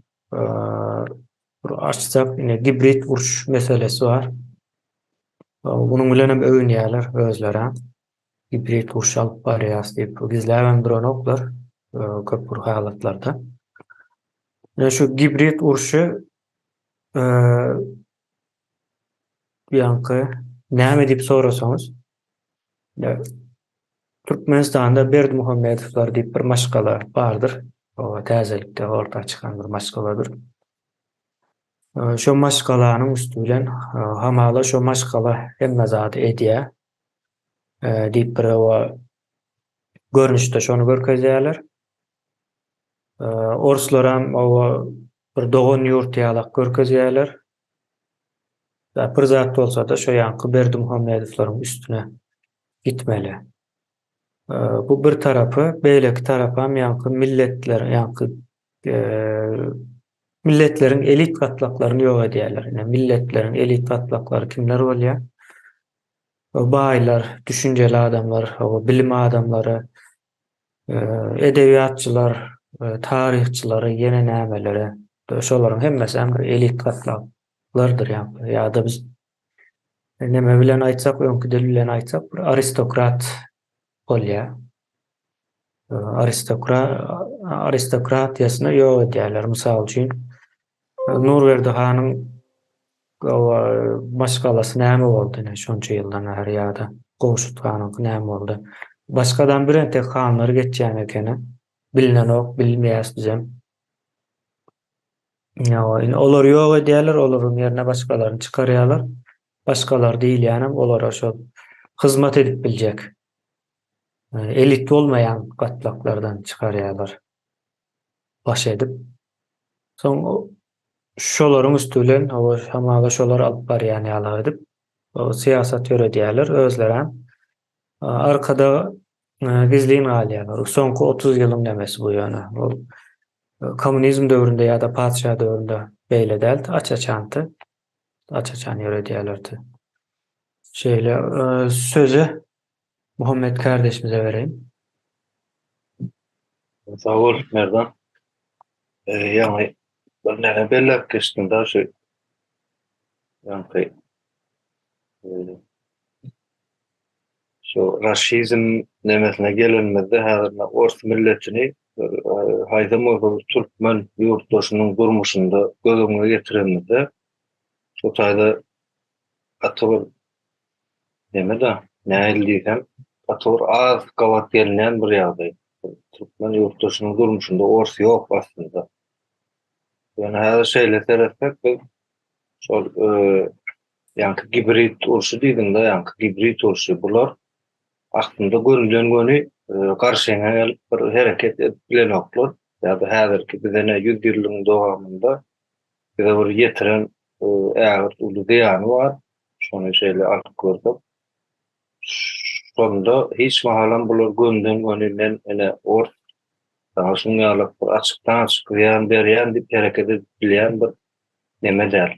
bir açsak ine gibrid uruş meselesi bar. Munuň bilen hem öwünýärler özleri. Gibrid uruş alyp barýas diýip gizläbem duranoklar köp bir halatlarda. Ine şu gibrid urşy ýaňky näme diýip sorasaňyz, Türkmenistanda Berdimuhamedowlar diýip bir maşgala bardyr. O täzelikde orta çykan bir maşgaladyr. Şo maşgalanyň üsti bilen hamala şo maşgala hemme zady edýär diýip bir görnüşde şony görkezýärler. Orslaram o bir dogan ýurt ýalak görkezýärler. Bir zat bolsa-da şo ýanky Berdimuhamedowlaryň üstüne gitmeli. Bu bir tarapy, beýleki tarapam ýaňky milletler, ýaňky milletleriň elit gatlaklaryny ýok edýärler. Ine, milletleriň elit gatlaklary kimler bolýar? Baýlar, düşünjeli adamlar, bilim adamlary, edebiýatçylar, taryhçylary, ýene nämeleri. Şolaryň hemmesi hem bir elit gatlaklardyr ýaňky. Ýa-da biz Neme bilen aýtsak, öňki dil bilen aýtsak, bir aristokrat bolýar. Aristokra aristokratiýasyny ýok edýärler. Mysal üçin, Nurberdi hanyň maşgalasy näme boldy ine şonça ýyldan bäri ýa-da Gowşut hanyňky näme boldy? Başgadam birentek hanlar geçýän ekeni. Bilinenok, bilmeýäs bizem. Ýa, indi olary ýok edýärler, olaryň ýerine başgalaryny çykarýarlar. Başgalar diýilýänem olara şol hyzmat edip biljek, elit bolmaýan gatlaklardan çykarýarlar. Baş edip. Soň şolaryň üsti bilen, hamala şolar alyp barýan ýaly edip, syýasat ýöredýärler özlerem. Arkada gizlin galýarlar. Soňky 30 ýylyň nemesi bu ýöne. Ol kommunizm döwründe ýa-da patyşa döwründe beýle däldi, aç-açandy. Aç-açan ýöredýärlerdi. Şeýle sözi Muhammet kardeşimize bereýin. Sag bol, Merdan. Ýaňy bir näme belläp geçdiň da şu ýaňky Şu raşizm nemesine gelenimizde häzir ors milletini haýsam bolsa bir türkmen ýurtdaşynyň durmuşynda göz öňüne getirenimizde şu taýda gaty bir neme-de, nähili diýsem, gaty bir az gabat gelinýän bir ýagdaý. Türkmen ýurtdaşynyň durmuşynda ors ýok aslynda. Ýöne häzir şeýle seretsek biz şol Ýaňky gibrid urşy diýdiňdä, ýaňky gibrid urşy. Bular aslynda gönüden-göni garşyňa gelip bir hereket edip bilenoklar. Ýa-da häzirki bize ne ýüz ýyllygyň dowamynda bize bir ýetiren ägirt uly zyýany bar. Şony şeýle alyp görsek. Şonda hiç mahalam bular gönüden-göni men ine ors saňa şuň ýaly bir açykdan-açyk zyýan berýän diýip hereket edip bilýän bir neme däl.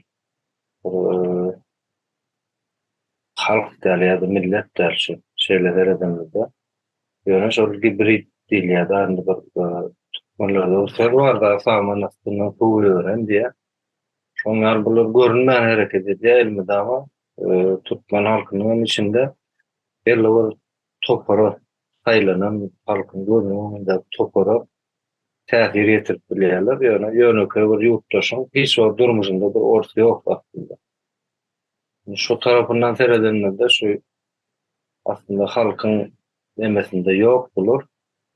Halk däl ýa-da millet däl şu şeýle seredenimizde. Ýöne şol gibrid diýilýär-de indi bir türkmenlerde bir söz bar-da saman astyndan suw ýören diýýär. Şoň ýaly bular görünmän hereket edýär elmydama. Türkmen halkynyň hem içinde belli bir topara saýlanan halkyň gözüniň öňündäki topara täsir ýetirip bilýärler. Ýöne ýönekeý bir ýurtdaşyň hiç wagt durmuşynda bir ors ýok aslynda. Şu tarapyndan seredenimizde şu aslynda halkyň nemesinde ýok bular.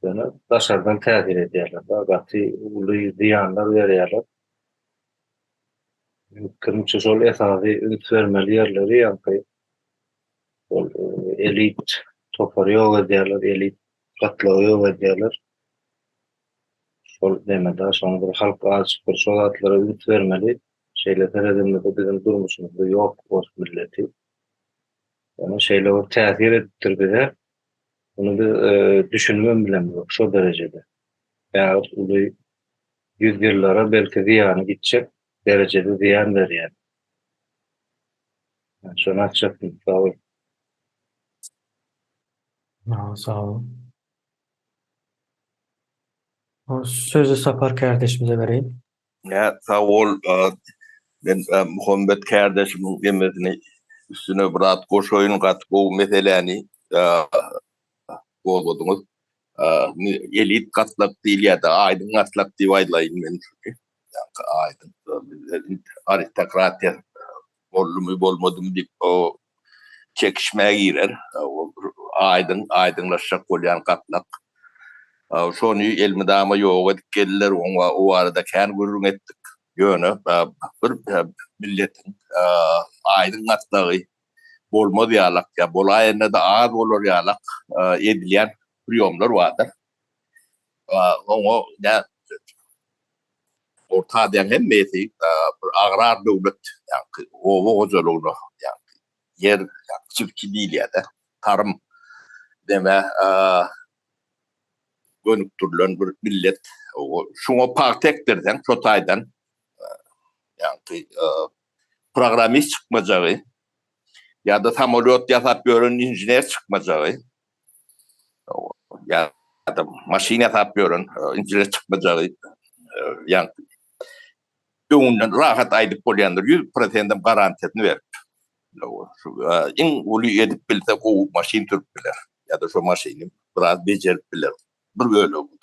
Ýöne daşardan täsir edýärler. Gaty uly zyýanlar berýärler. Pikirimçe şol esasy üns bermeli ýerleri ýaňky ol elit topary ýok edýärler, elit gatlagy ýok edýärler. Şol nemede şoň bir halk azjyk bir şo zatlara üns bermeli. Şeýle seredemizde biziň durmuşymyzda ýok ors milleti. Ýöne şeýle bir täsir edipdir bize. Muny biz düşünibem bilemzok şo derejede. Ägirt uly ýüzýyllara belki zyýany gitjek derejede zyýan berýär. Şony aýtjakdym. Sag bol. Sag bol. Sözi Sapar kärdeşimize bereýin. Hä, sag bol. Men Muhammet kärdeşimiň demesini üstüne bir zat goşaýyn, gaty gowy meseläni gozgadyňyz. Elit gatlak diýilýär-de, aýdyň gatlak diýip aýylaýyn men şuny. Aýdyň aristokratiýa boldumy, bolmadymy diýip o çekişmä girer. Aýdyň, aýdyňlaşjak bolýan gatlak. Şony elmydama ýok edip geldiler, oňa o barada kän gürrüň etdik. Ýöne bir milletiň aýdyň gatlagy bolmaz ýalak ýa bolaýanda-da az bolar ýalak edilýän priýomlar bardyr. Oňa Orta Aziýanyň hemmesi bir agrar döwlet, ýagny oba hojalygyna, ýagny ýer, çiftçi diýilýär-de, tarym deme gönükdirilen bir millet. Şuňa pagta ekdirseň, şo taýdan ýagny programmist çykmajagy ýa-da samolýot ýasap ýören inžener çykmajagy ýa-da maşyn ýasap ýören inžener çykmajagy ýa öňünden rahat aýdyp bolýandyr, 100 prosentem garantiýasyny berip. Iň uly edip bilse gowy maşyn sürüp biler ýa-da şo maşyny biraz bejerip biler. Bir bölegi.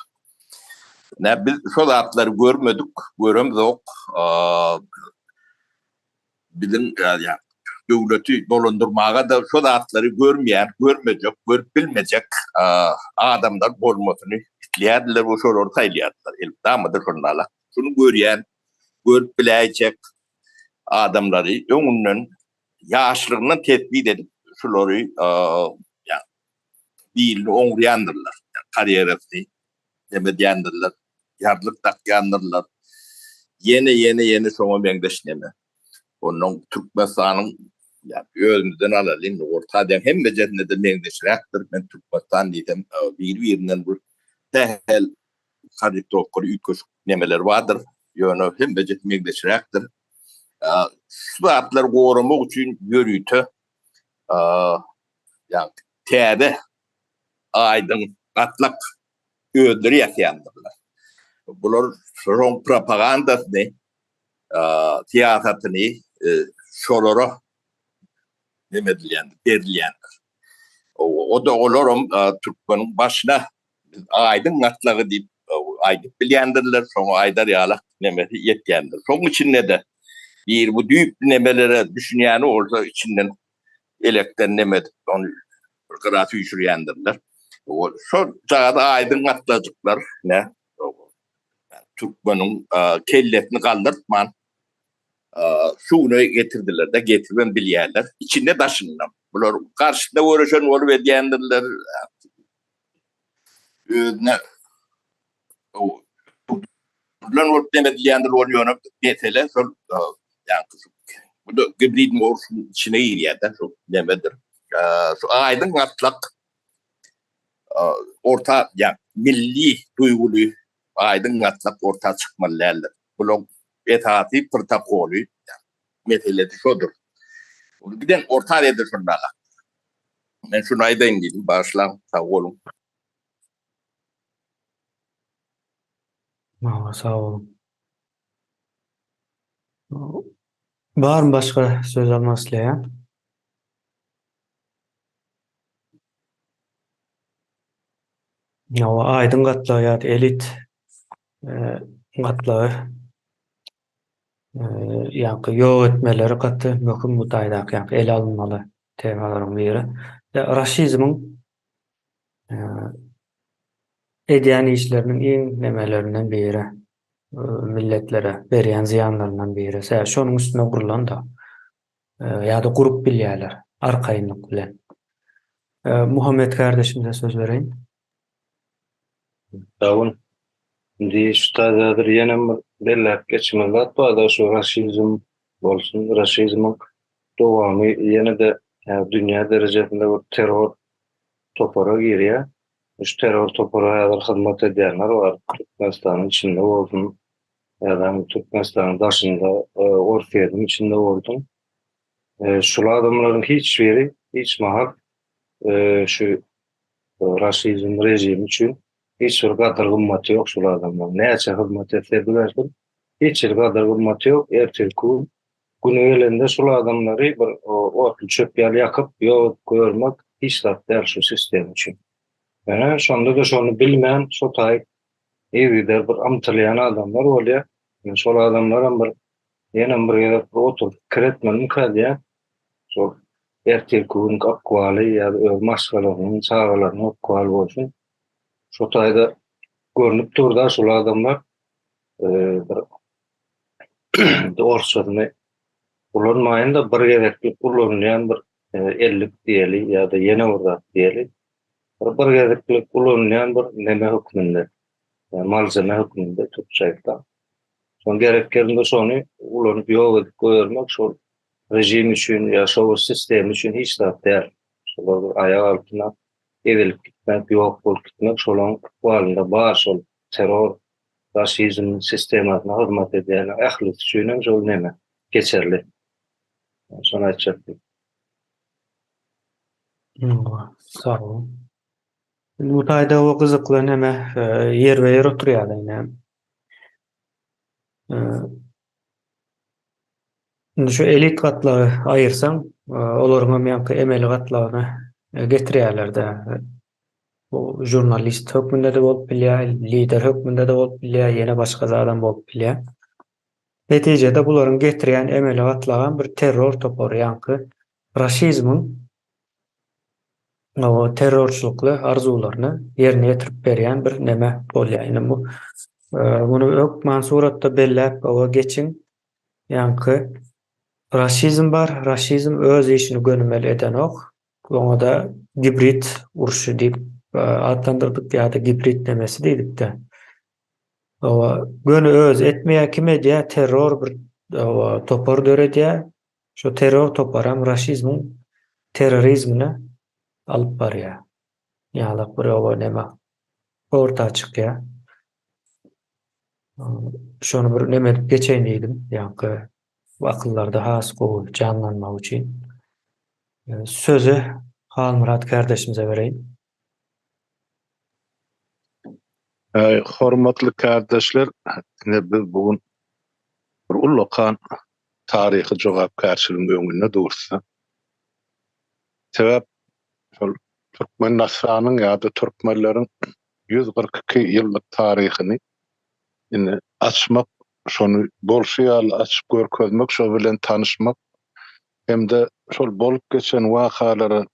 Nä biz şo zatlary görmedik, göremzok. Biziň ýa. döwleti dolandyrmaga-da şo zatlary görmeýän, görmejek, görüp bilmejek adamlar bolmasyny isleýärdiler we şolary saýlaýardylar. Elmydama-da şonda-la. Şuny görýän, görüp biläýjek adamlary öňünden ýaşlygyndan tesbit edip, şulary birini oňurýandyrlar, karýerasyny neme edýändirler, ýarlyk dakýandyrlar. Ýene, ýene, ýene şoňa meňzeş neme. Onnoň Türkmenistanyň ýa özümizden alaly indi Orta Aziýanyň hemmejesinde-de meňzeşräkdir. Men Türkmenistan diýsem, biri-birinden bir sähel korrektowkaly üýtgeşik nemeler bardyr. Ýöne hemmejesi meňzeşräkdir. Şu zatlary goramak üçin ýörite ýa täze aýdyň gatlak özleri ýasaýandyrlar. Bular şoň propagandasyny, syýasatyny şolara neme edilýändir, berilýändir. O-da olaram türkmeniň başyna biz aýdyň gatlagy diýip aýdyp bilýändirler, şoňa aýdar ýaly nemesi ýetýändir. Şoň içinde-de bir bu düýpli nemelere düşünýäni bolsa içinden elekden neme edip ony bir gyra süýşürýändirler. Şol jagaz aýdyň gatlajyklar ne türkmeniň kellesini galdyrtman şu güne getirdiler-de, getiribem bilýärler. Içinde daşynda. Bular garşysynda göreşen bolup edýändirler. Özüne bilen bolup neme edilýändir ol ýöne mesele şol ýaňky bu da gibrid urşuň içine girýär-de şu nemedir. Şu aýdyň gatlak orta ýa milli duýguly aýdyň gatlak orta çykmaly däldir. Bulaň esasy protokoly meselesi şodur. Giden orta Aziýada şonda. Men şuny aýdaýyn diýdim, bagyşlaň, sag boluň. Maňa sag boluň. Barmy başga söz almak isleýän? Hawa, aýdyň gatlagy ýa-da elit gatlagy ýaňky ýok etmeleri gaty möhüm bu taýdaky ýaňky ele alynmaly temalaryň biri. Raşizmiň edýän işleriniň iň nemelerinden biri, milletlere berýän zyýanlaryndan biri. Sebäbi şonuň üstüne gurlan-da. Ýa-da gurup bilýärler arkaýynlyk bilen. Muhammet kardeşimize söz bereýin. Sag boluň. Indi şu taýda häzir ýenem bir belläp geçmeli zat bar-da, şu raşizm bolsun, raşizmiň dowamy ýene-de dünýä derejesinde bir terror topara girýär. Şu terror topara häzir hyzmat edýänler bar. Türkmenistanyň içinde bolsun, ýa-da Türkmenistanyň daşynda, Orsýetiň içinde bolsun. Şul adamlaryň hiç biri hiç mahal şu raşizm režimi üçin hiç bir gadyr-gymmaty ýok şul adamlaryň. Näçe hyzmat etse edibersin, hiç bir gadyr-gymmaty ýok. Ertirki gün güni gelende şul adamlary bir otly çöp ýaly ýakyp, ýok edip goýbermek hiç zat däl şu sistem üçin. Ýöne şonda-da şony bilmän şo taýyp yzygider bir ymtylýan adamlar bolýar. Ýöne şol adamlaram bir ýenem bir gezek bir oturyp pikir etmelimikä diýýän. Şol ertirki günki ykbaly ýa-da öz maşgalasynyň, çagalarynyň ykbaly bolsun. Şo taýda görnüp dur-da şol adamlar bir indi orsçasyny ulanmaýyn-da bir gezeklik ulanylýan bir ellik diýeli ýa-da ýene bir zat diýeli. Bir bir gezeklik ulanylýan bir neme hökmünde, malzeme hökmünde türkçe aýtsak. Şoň gerek ýerinde şony ulanyp ýok edip goýbermek şol režim üçin ýa şo bir sistema üçin hiç zat däl. Şolar bir aýak altyna ezilip gitmek, ýok bolup gitmek şolaň ykbalynda bar şol terror, raşizm sistemasyna hyzmat edýänler ählisi üçin hem şol neme geçerli. Şony aýtjakdym. Sag boluň. Bu taýda o gyzykly neme ýerbe-ýer oturýar ine. Indi şu elit gatlagy aýyrsaň, olaryň hem ýaňky emeli gatlagyny getirýärler-de. Bu žurnalist hökmünde-de bolup bilýär, lider hökmünde-de bolup bilýär, ýene başga zadam bolup bilýär. Netijede bularyň getirýän emeli gatlagam bir terror topary, ýaňky raşizmiň o terrorçylykly arzuwlaryny ýerine ýetirip berýän bir neme bolýar. Indi bu muny hökman suratda belläp oba geçiň. Ýaňky raşizm bar, raşizm öz işini gönümel edenok. Oňa-da gibrid urşy diýip atlandyrdyk ýa-da gibrid nemesi diýdik-de. Oba göni özi etmeýär, kim edýär? Terror bir oba topar döredýär. Şo terror toparam raşizmiň terrorizmine alyp barýar. Ýalak bir oba neme orta çykýar. Şony bir neme edip geçeýin diýdim. Ýaňky akyllarda has gowy janlanmagy üçin. Sözi Halmyrat kardeşimize bereýin. Hormatly kärdeşler, ine biz bu gün bir ullakan taryhy jogapkärçiligiň öňünde durus. Sebäp şol Türkmenistanyň ýa-da türkmenleriň 142 ýyllyk taryhyny indi açmak, şony bolşy ýaly açyp görkezmek, şo bilen tanyşmak hem-de şol bolup geçen wakalara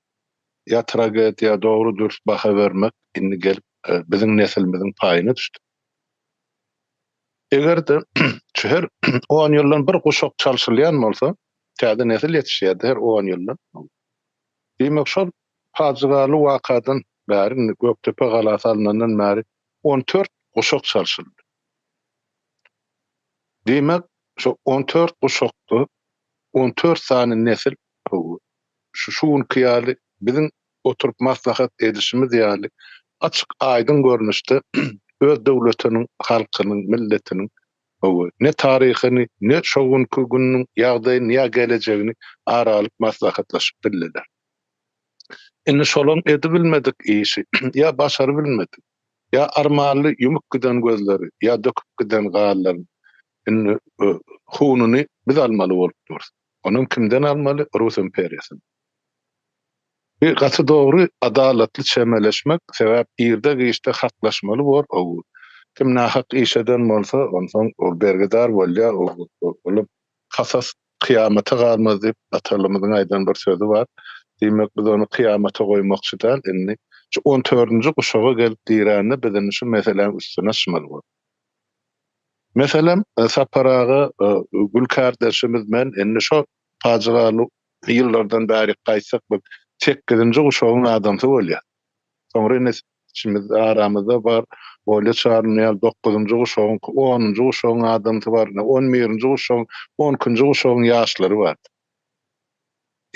ýa tragediýa dogry dürs baha bermek indi gelip biziň neslimiziň paýyna düşdi. Eger-de şu her on ýyldan bir guşak çalşylýan bolsa, täze nesil ýetişýärdi her on ýyldan. Diýmek şol pajygaly wakadan bäri indi Gökdepe galasy alnandan bäri 14 guşak çalşyldy. Diýmek şu 14 guşakda 14 sany nesil şu şu günki ýaly biziň oturyp maslahat edişimiz ýaly açyk aýdyň görnüşde öz döwletiniň, halkynyň, milletiniň ne taryhyny, ne şo günki gününiň ýagdaýyny ýa gelejegini ara alyp maslahatlaşyp bildiler. Indi şolaň edibilmedik işi ýa başarybilmedik, ýa armanly ýumup giden gözleri, ýa döküp giden ganlaryň indi hununy biz almaly bolup durus. Onam kimden almaly? Rus imperiýasyndan. Bu gaty dogry, adalatly çemeleşmek, sebäp irde-giçde haklaşmaly bor, o kim nahak iş eden bolsa, onsoň ol bergidar bolýar, ol kasas kyýamata galmaz diýip atalarymyzyň aýdan bir sözi bar. Diýmek biz ony kyýamata goýmakçy däl, indi şu on dördünji guşaga gelip dirände biz indi şu meseläň üstüni açmaly bor. Meselem, Sapar aga, Gül kardeşimiz men indi şo pajygaly ýyllardan bärik gaýtsak biz sekizinji guşagyň adamsy bolýas. Soňra ine içimizde aramyzda bar Olýa Çaryny ýaly dokuzynjy guşagyň, onunjy guşagyň adamsy bar, ine on birinji guşagyň, on ikinji guşagyň ýaşlary bar.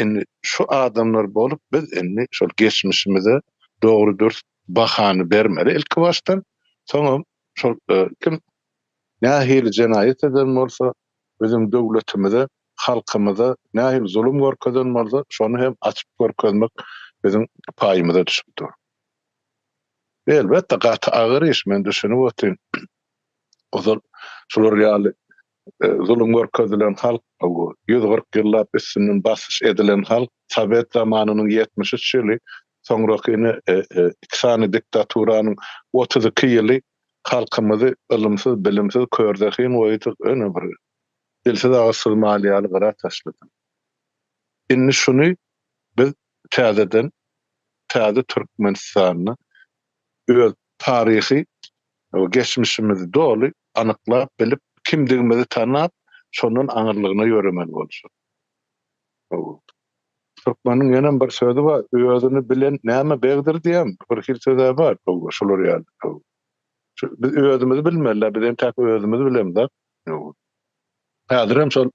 Indi şu adamlar bolup biz indi şol geçmişimize dogry dürs bahany bermeli ilki başdan, soňam şol kim nähili jenaýat eden bolsa, biziň döwletimize, halkymyza nähili zulum görkezen bolsa, şony hem açyp görkezmek biziň paýymyza düşüp dur. Elbetde gaty agyr iş, men düşünip otyryn. Ozal şular ýaly zulum görkezilen halk, 140 ýyllap üstünden basyş edilen halk, sowet zamanynyň 73 ýyly, soňraky ine iki sany diktaturanyň 32 ýyly halkymyzy ylymsyz, bilimsiz, körzehin goýdy, ine bir dilsiz-agyzsyz mal ýaly gyra taşlady. Indi şuny biz täzeden täze Türkmenistanda öz taryhy geçmişimizi doly anyklap bilip, kimdigimizi tanap, şondan aňyrlygyna ýöremeli boljak. Türkmeniň ýenem bir sözi bar, özüni bilen näme begdir diýen bir hil söz-ä bar, şular ýaly. Biz özümizi bilmeli, biz entäk özümizi bilemzok. Häzir hem şol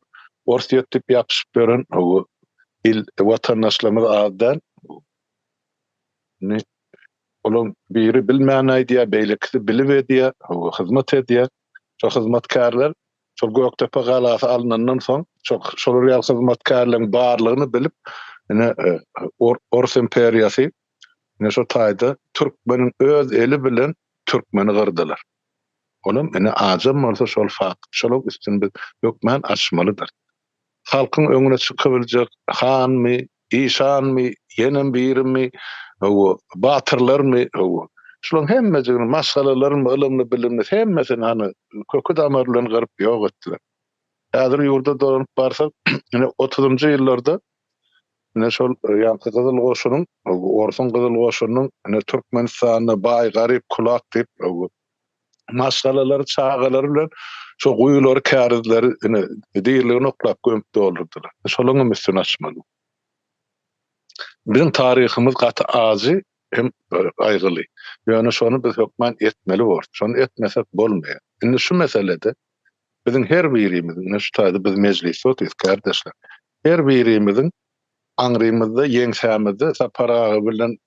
Orsýet diýip ýapyşyp ýören il watandaşlarymyz az däl. Indi olaryň biri bilmän aýdýar, beýlekisi bilip edýär, hyzmat edýär. Şol hyzmatkärler şol Gökdepe galasy alnandan soň, şol şolar ýaly hyzmatkärleriň barlygyny bilip, ine Ors imperiýasy ine şo taýda türkmeniň öz eli bilen türkmeni gyrdylar. Olam ine ajam bolsa şol fakt, şolaň üstüni biz hökmän açmalydyr. Halkyň öňüne çykybiljek hanmy, işanmy, ýenem birimi, hawa, batyrlarmy, hawa, şulaň hemmejigini, maşgalalaryny, ylymly-bilimli hemmesini hany köki-damary bilen gyryp ýok etdiler. Häzir ýurda dolanyp barsak, ine otuzynjy ýyllarda ine şol ýaňky Gyzyl goşunyň, orsuň Gyzyl goşunynyň ine Türkmenistanda baý, garyp, kulak diýip maşgalalary, çagalary bilen şo guýulary, kärizleri ine diriligine oklap gömüp doldurdylar. Şolaryň hem üstüni açmaly. Biziň taryhymyz gaty ajy hem gaýgyly. Ýöne şony biz hökman etmeli borus. Şony etmesek bolmaýar. Indi şu meselede biziň her birimiziň, ine şu taýda biz mejlisde otyrys, kärdeşler. Her birimiziň aňrymyzda, ýeňsämizde Sapar aga bilen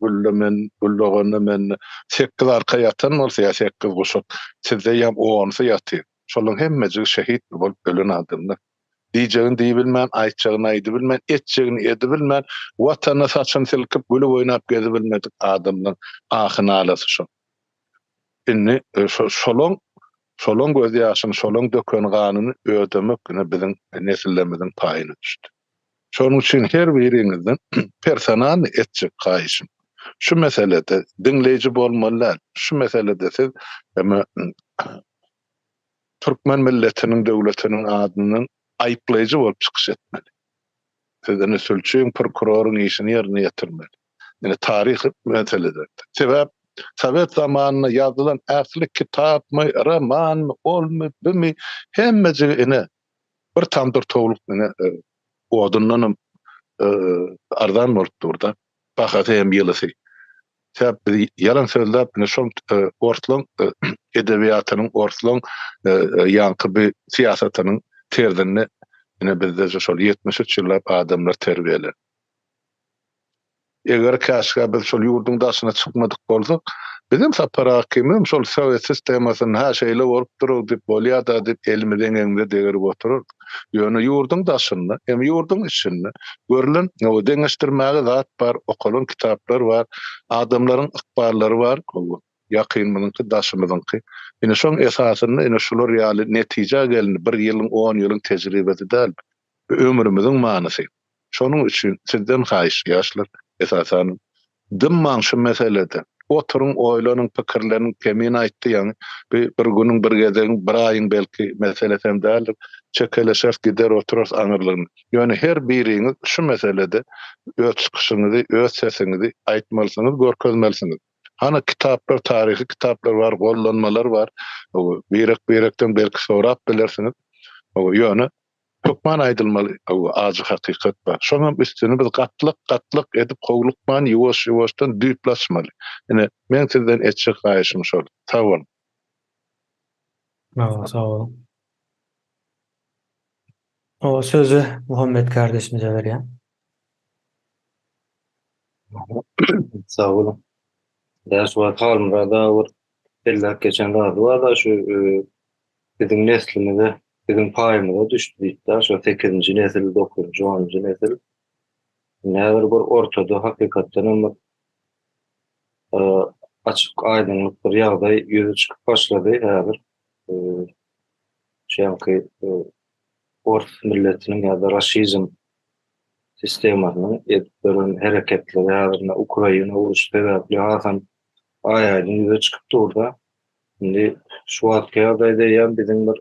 Gülle men, Gül doganda men sekiz arka ýatan bolsa ýa sekiz guşak, sizde ýa onusy ýatyr. Şolaryň hemmejigi şehit bolup ölen adamlar. Diýjegini diýibilmän, aýtjagyny aýdybilmän, etjegini edibilmän, Watanyna saçyny silkip, gülüp oýnap gezibilmedik adamlaryň ahy-nalasy şol. Indi şolaň şolaň gözýaşyny, şolaň döken ganyny ödemek ine biziň nesillerimiziň paýyna düşdi. Şonuň üçin her biriňizden personalny etjek haýyşym, şu meselede diňleýji bolmaly däl, şu meselede siz türkmen milletiniň, döwletiniň adyndan aýyplaýjy bolup çykyş etmeli. Siz ine sülçüň, prokuroryň işini ýerine ýetirmeli. Ine taryhy meseledir. Sebäp sowet zamanynda ýazylan ähli kitapmy, romanmy, olmy, bümi hemmejigi ine bir tamdyr towluk ine odundanam arzan bolup dur-da. Bahasy hem ýylysy. Sebäp biz ýalan sözläp ine şol orslaň edebiýatynyň, orslaň ýaňky bi syýasatynyň terzinde ine bizde şol 73 ýyllap adamlar terbiýelendi. Eger käşgä biz şol ýurduň daşyna çykmadyk bolsak, bizem Sapar Hakimem şol sowet sistemasynda hä şeýle bolupdyr-ow diýip, bolýa-da diýip elimizi eňegimize degerip oturardyk. Ýöne ýurduň daşynda hem ýurduň içinde görlen, deňeşdirmäge zat bar, okalan kitaplar bar, adamlaryň ykballary bar, ýakynymyzyňky, daşymyzyňky. Ine şoň esasynda ine şular ýaly netijä gelindi, bir ýylyň, on ýylyň tejribesi däl, bu ömrümiziň manysy. Şonuň üçin sizden haýyş, ýaşlar, esasanam, dymmaň şu meselede. Oturyň, oýlanyň, pikirleniň, Kemine aýtdy ýaňy, bu bir günüň, bir gezegiň, bir aýyň belki meselesem däldir. Çekeleşeris, gider oturarys aňyrlygyna. Ýöne her biriňiz şu meselede öz çykyşyňyzy, öz sesiňizi aýtmalysyňyz, görkezmelisiňiz. Hany kitaplar, taryhy kitaplar bar, gollanmalar bar. Birek-birekden belki sorap bilersiňiz. Ýöne Hökman aýdylmaly ajy hakykat bar. Şoňam üstüni biz gatlak-gatlak edip howlukman ýuwaş-ýuwaşdan düýpli açmaly. Ine, meň sizden etjek haýyşym şol. Sag boluň. Sag boluň. O sözi Muhammet kardeşimize berýän. Sag boluň. Däş wagt Halmyrat aga bir belläp geçen zady bar-da şu biziň neslimize, biziň paýymyza düşdi diýip-de, şo sekizinji nesil, dokuzynjy, onunjy nesil. Indi häzir bir ortada hakykatdan hem bir açyk aýdyňlyk bir ýagdaý ýüze çykyp başlady häzir. Şu ýaňky ors milletiniň ýa-da raşizm sistemasynyň edip beren hereketleri häzir Ukraina uruşy sebäpli hasam aý-aýdyň ýüze çykyp dur-da. Indi şu wagtky ýagdaýda eýýäm biziň bir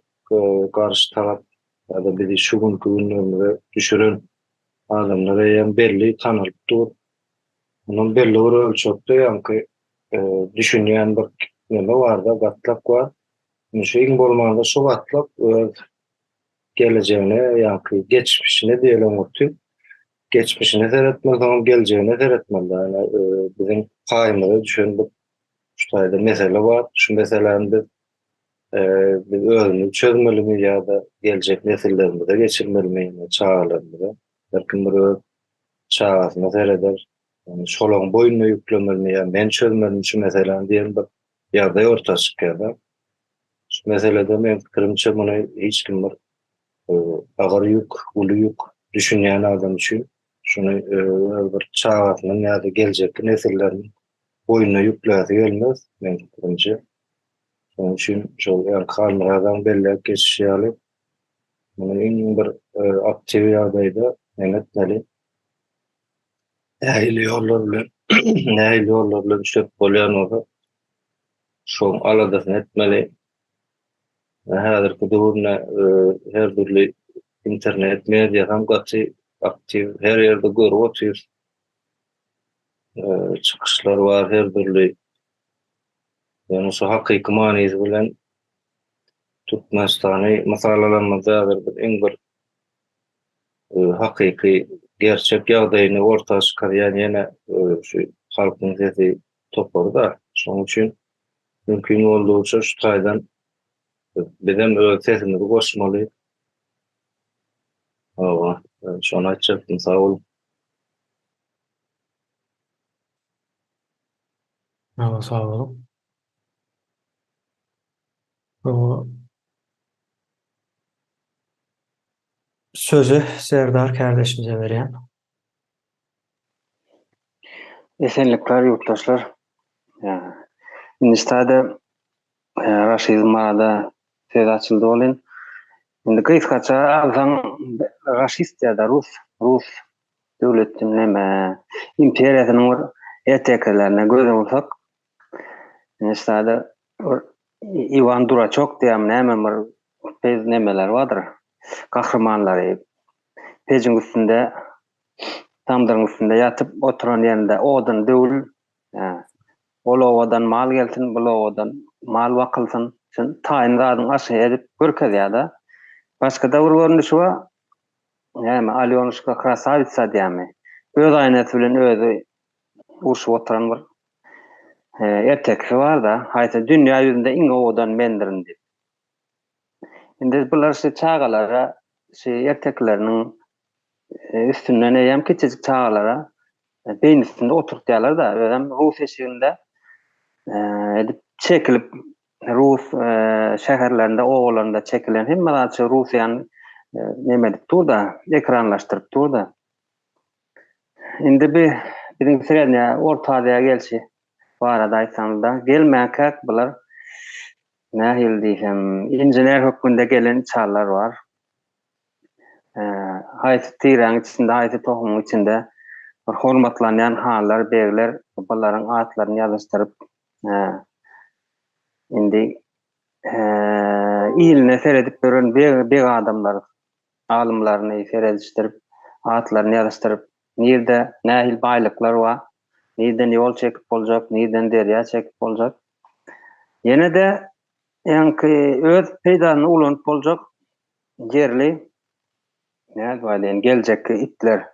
garşy tarap ýa-da bizi şu günki günlerimize düşüren adamlar eýýäm belli, tanalyp dur. Ondan belli bir ölçekde ýaňky düşünýän bir neme bar-da, gatlak bar. Indi şu iň bolmanda şu gatlak öz gelejegine, ýaňky geçmişine diýeli oňurty, geçmişine seretmeli, soňam geljegine seretmeli. Ýagny biziň paýymyza düşen bir Şu taýda mesele bar. Şu meseläni biz biz özümiz çözmelimi ýa-da geljek nesillerimize geçirmelimi, ýa çagalarymyza? Her kim bir öz çagasyna sereder. Ýagny şolaryň boýnuna ýüklemelimi ýa men çözmelimi şu meseläni diýen bir ýagdaý orta çykýar-da. Şu meselede meň pikirimçe muny hiç kim bir agyr ýük, uly ýük düşünýän adam üçin şuny öz bir çagasynyň ýa-da geljekki nesilleriniň boýnuna ýükläsi gelmez, meň pikirimçe. Şonuň üçin şol ýaňky Halmyrat belläp geçişi ýaly, muny iň bir aktiw ýagdaýda neme etmeli? Nähili ýollar bilen, nähili ýollar bilen çözüp bolýan bolsa, şoň aladasyny etmeli. Häzirki döwürde her dürli internet mediasy hem gaty aktiw, her ýerde görüp otyrys. Çykyşlar bar her dürli. Ýöne şu hakyky manysy bilen Türkmenistany mysal alanymyzda häzir biz iň bir hakyky gerçek ýagdaýyny orta çykarýan ýene şu Halkyň sesi topary-da. Şonuň üçin mümkin boldugyça şu taýdan bizem öz sesimizi goşmaly. Hawa, şony aýtjakdym. Sag boluň. Hawa, sag boluň. Bu sözi Serdar kärdeşimize berýän. Esenlikler ýurtdaşlar. Indi ştada raşizm barada söz açyldy welin, indi gysgaça alsaň raşist ýa-da rus, rus döwletiniň näme imperiýasynyň bir ertekilerine göz ursak, indi ştada bir Iwan Duraçok diýýärmi näme bir pez nemeler bardyr, gahrymanlary pejiň üstünde tamdyryň üstünde ýatyp oturan ýerinde odun döwül ol obadan mal gelsin bul obadan mal bakylsyn şun taýyn zadyň aşyny edip görkezýärde başgada bir görnüşi bar näme Alýonuşka krasawitsa diýýärmi öz aýnasy bilen özi urşup oturan bir ertekisi barda haýsy dünýä ýüzünde iň owadan mendirin diýip Indi bular şu çagalara şu ertekileriniň üstünden eýýäm kiçijik çagalara beýnisinde oturtýarlar-da, özem rus eşiginde edip çekilip rus şäherlerinde, obalarynda çekilen hemme zat şu Russiýany neme edip dur-da, ekranlaşdyryp dur-da. Indi bi biziň Srednýa Orta Aziýa gelşi barada aýtsaňyzda, gelmänkäk bular nähili diýsem, inžener hökmünde gelen içalylar bar. Haýsy tiräň içinde, haýsy tohumyň içinde bir hormatlanýan hanlar, begler bularyň atlaryny ýazyşdyryp, indi iline seredip ýören beg, beg adamlar alymlaryny seredişdirip, atlaryny ýazyşdyryp, nirde nähili baýlyklar bar, nirden ýol çekip boljak, nirden derýa çekip boljak. Ýene-de ýaňky öz peýdasyna ulanyp boljak ýerli nädip aýdaýyn, geljekki itler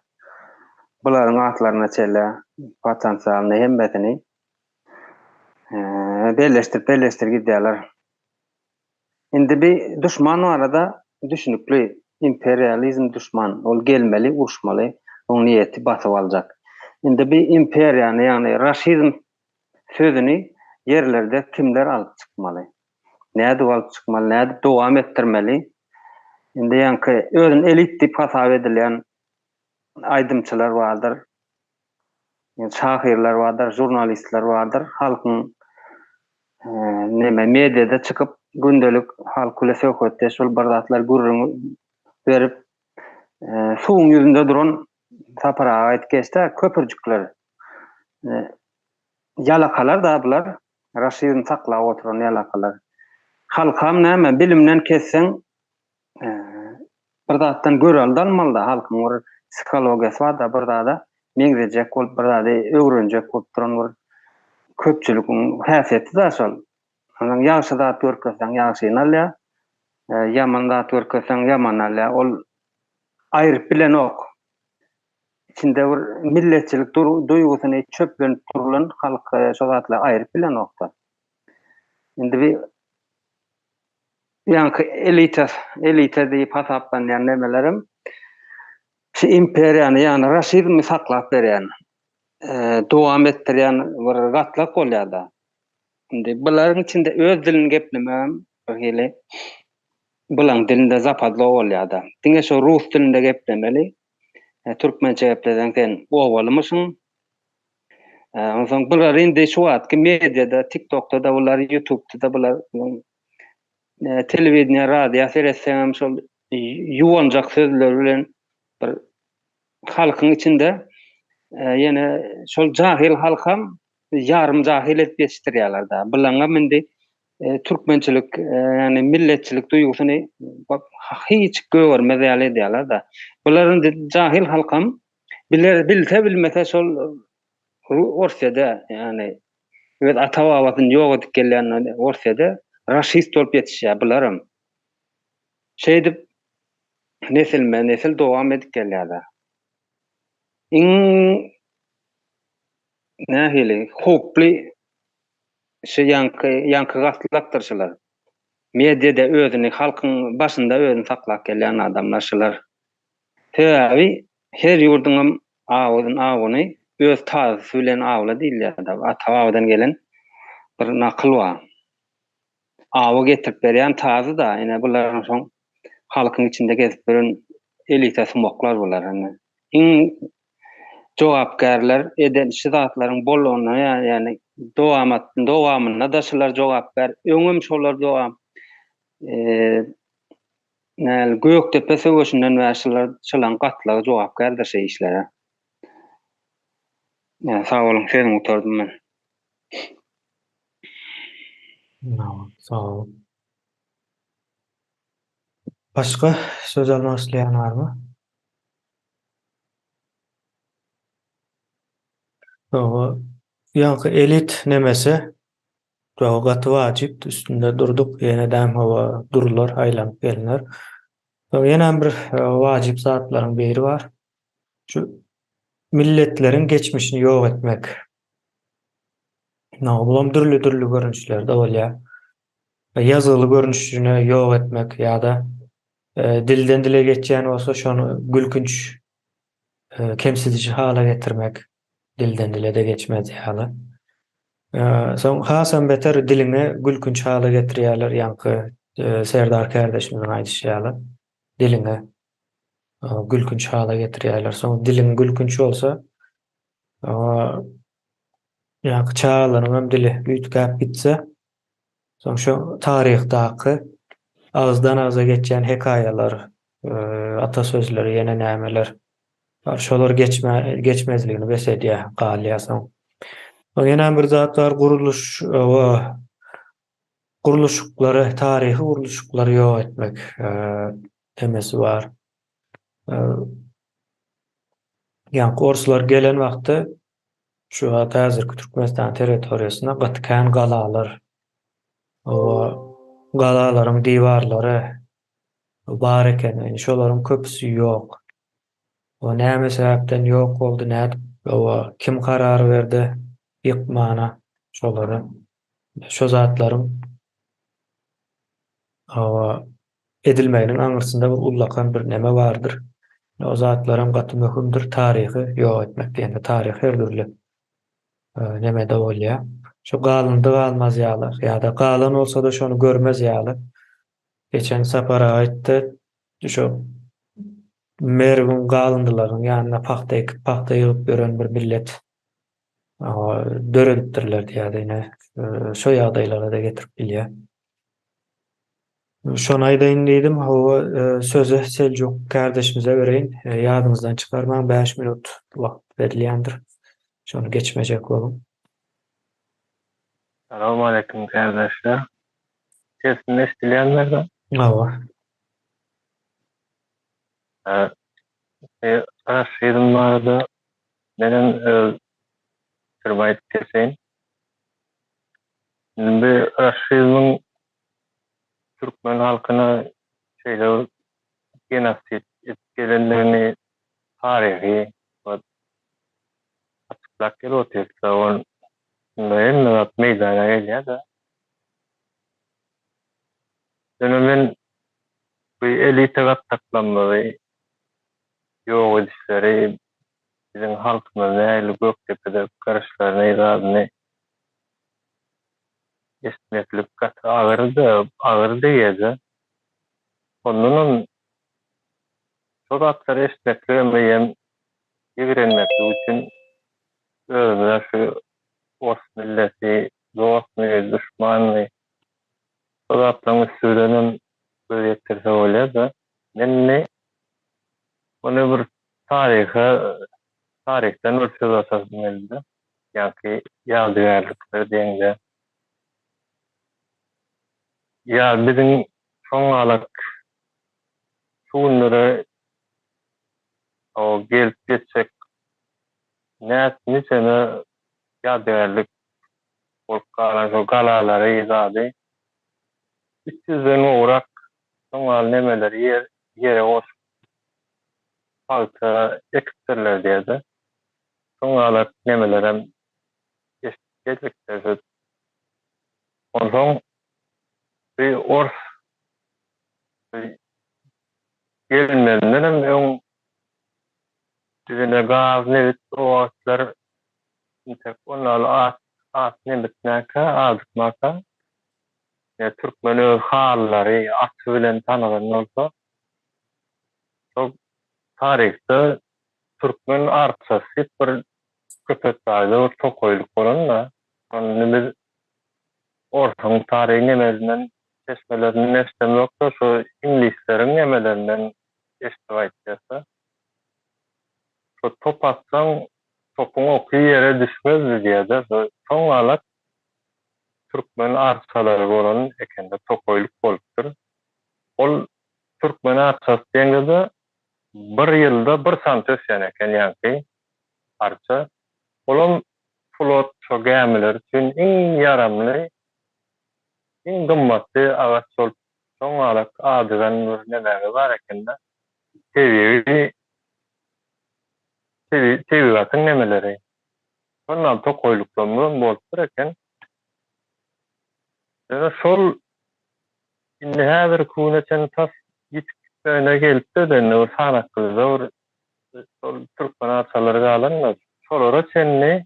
bularyň atlaryna çenli potensialyny hemmesini belleşdirip belleşdirip gidýärler. Indi bi duşman barada düşünikli, imperializm duşman, ol gelmeli, uruşmaly, oň niýeti basyp aljak. Indi bi imperiýany, ýagny raşizm sözüni ýerlerde kimler alyp çykmaly? Nädip alyp çykmaly, nädip dowam etdirmeli? Indi ýaňky özüni elit diýip hasap edilýän aýdymçylar bardyr, şahyrlar bardyr, žurnalistler bardyr. Halkyň neme mediada çykyp gündelik halk bilen söhbetdeş bolup bir zatlar gürrüň berip suwuň ýüzünde duran Sapar aga aýdyp geçdi, köpürjikler. Ýalakalar da bular, raşizm saklap oturan ýalakalar. Halkam näme, bilimden kesseň bir zatdan görelde almalyda halkyň bir psihologiýasy barda bir zada meňzejek bolup bir zady öwrenjek bolup duran bir köpçüligiň häsiýeti da şol. Ondan ýagşy zat görkezseň ýagşyny alýar, ýaman zat görkezseň ýamanyny alýar. Ol aýryp bilenok. Içinde bir milletçilik duýgusyny çöplenip durulan halk şo zatlary aýryp bilenokda. Indi bir ýaňky elita, elita diýip hasaplanýan nemelerem şu imperiýany, ýagny raşizmi saklap berýän, dowam etdirýän bir gatlak bolýar-da. Indi bularyň içinde öz dilini geplemegem bir hili bulaň dilinde zapadlo bolýar-da. Diňe şo rus dilinde geplemeli. Türkmençe gepleseň sen obalymyşyň. Onsoň bular indi şu wagtky mediada, TikTokda-da bular, YouTube'da-da bular telewideniýe, radio seretseňem şol ýuwanjak sözler bilen bir halkyň içinde ýene şol jahyl halkam ýarym jahyl edip ýetişdirýärler-de. Bulaňam indi. türkmençilik, ýagny milletçilik duýgusyny hiç gögermez ýaly edýärler-de. Bular indi jahil halkam biler, bilse bilmese şol Orsýede, ýagny öz ata-babasyny ýok edip gelýän Orsýede raşist bolup ýetişýär bularam. Şeýdip nesilme-nesil dowam edip gelýär-de. Iň nähili howply şu ýaňky ýaňky gatlakdyr şular. Mediada özüni halkyň başynda özüni saklap gelýän adamlar şular. Sebäbi her ýurduňam awyn awuny öz tazysy bilen awla diýilýär-de. Ata-babadan gelen bir nakyl bar. Awy getirip berýän tazy-da, ine bularyň soň halkyň içinde gezip ýören elita sumaklar bular indi. Iň jogapkärler eden şu zatlaryň bolanyna ýagny dowamat dowamynda-da şular jogapkär, öňem şolar dowam näl Gökdepe söweşinden bäri şular şolaň gatlagy jogapkärdir şu işlere. Sag boluň sözümi gutardym men. Sag bol. Başga söz almak isleýän barmy? Hawa, ýaňky elit nemesi hawa gaty wajyp üstünde durduk ýenedem hawa durular aýlanyp geliner. Soň ýenem bir wajyp zatlaryň biri bar. Şu milletleriň geçmişini ýok etmek. Bulam dürli-dürli görnüşlerde bolýar. Ýazgyly görnüşini ýok etmek ýa-da dilden dile geçýän bolsa şony gülkünç kemsidiji hala getirmek dilden dile-de geçmez ýaly. Soň hasam beter diliňi gülkünç hala getirýärler ýaňky Serdar kärdeşimiziň aýdyşy ýaly diliňi gülkünç hala getirýärler. Soň diliň gülkünç bolsa Ýaňky çagalaryňam dili üýtgäp gitse, soň şo taryhdaky agyzdan-agza geçýän hekaýalar, ata sözleri, ýene nämeler bar, şolar geçme geçmezligini bes edýär, galýar soň. Soň ýenem bir zat bar, gurluş gurluşyklary, taryhy gurluşyklary ýok etmek temesi bar. Ýaňky orslar gelen wagty şu wagt häzirki Türkmenistan territoriýasynda gaty kän galalar, oba galalaryň diwarlary bar eken. Indi şolaryň köpüsi ýok. O näme sebäpden ýok boldy, nädip, oba kim karar berdi ýykmana şolary. Şo zatlaryň oba edilmeginiň aňyrsynda bir ullakan bir neme bardyr. O zatlaram gaty möhümdir. Taryhy ýok etmek diýende taryh her dürli nemede bolýar. Şu galyndy galmaz ýaly ýa-da galan bolsa-da şony görmez ýaly. Geçen Sapar aga aýtdy, şu Merwiň galyndylarynyň ýanynda pagta ekip, pagta ýygyp ýören bir millet döredipdirler diýýärdi ine. Şo ýagdaýlara-da getirip bilýär. Şony aýdaýyn diýdim. Hawa, sözi Seljuk kärdeşimize bereýin. Ýadyňyzdan çykarmaň, 5 minut wagt berilýändir. Şony geçmejek boluň. Salowmaleýkim kärdeşler. Sesim eşidilýärmi Merdan? Hawa. Raşizm barada menem öz pikirimi aýdyp geçeýin. Indi raşizmiň türkmen halkyna şeýle bir genosid edip gelendigini taryhy açyklap gelip otyrys. Onda hemme zat meýdana gelýär-de. Ýöne men bu elita gatlaklarymyzy ýok edişleri, biziň halkymyzy nähili Gökdepede gyryşlaryny, zadyny eşitmeklik gaty agyr-da, agyr degýär-de. Ondanam şo zatlary eşitmekligem eýýäm ýigrenmeklik üçin özümize şu ors milleti dostmy, duşmanmy, şo zatlaryň üsti bilenem göz ýetirse bolýar-da. Men indi muny bir taryha, taryhdan bir söz açasym geldi-de. Ýaňky ýadygärlikler diýeňde. Ýa biziň şoňňalak şu günlere gelip ýetjek nät niçeme ýadygärlik bolup galan şo galalary zady üç ýüzden gowrak şoňňaly nemeleri ýer ýere goşup pagta ekipdirler diýýärde. Şoňňalak nemelerem eşidip geldik-de şu Onsoň bir ors gelmezindenem öň düzüne gaz, nebit o wagtlar intek onnaly at at nebitmäkä, azykmaka türkmen öz halylary, aty bilen tanalan bolsa, şol taryhda türkmen arçasy diýip bir Köpetdagda bir tokaýlyk bolan-da, indi biz orsuň taryhy nemelerinden, çeşmelerinden eşidemzok-da, şu iňlisleriň nemelerinden eşidip aýtýas-da. Şo top atsaň, topuň oky ýere düşmezdi diýýär-de. Şo soňalak türkmen arçalary bolan eken-de, tokaýlyk bolupdyr. Ol türkmen arçasy diýeňde-de bir ýylda bir sant ösýän eken ýaňky arça. Olam flot şo gämiler üçin iň ýaramly, iň gymmatly agaç bolup şoňňalak adygan bir nemäňiz bar ekende. Tebigy tebigatyň nemeleri. Şondan tokaýlyklarymyzam bolupdyr eken. Ýöne şol indi häzirki güne çenli tas ýitip gitmegine gelipdir-de indi bir sanaklyja bir şol türkmen arçalary galandyr. Şolara çenli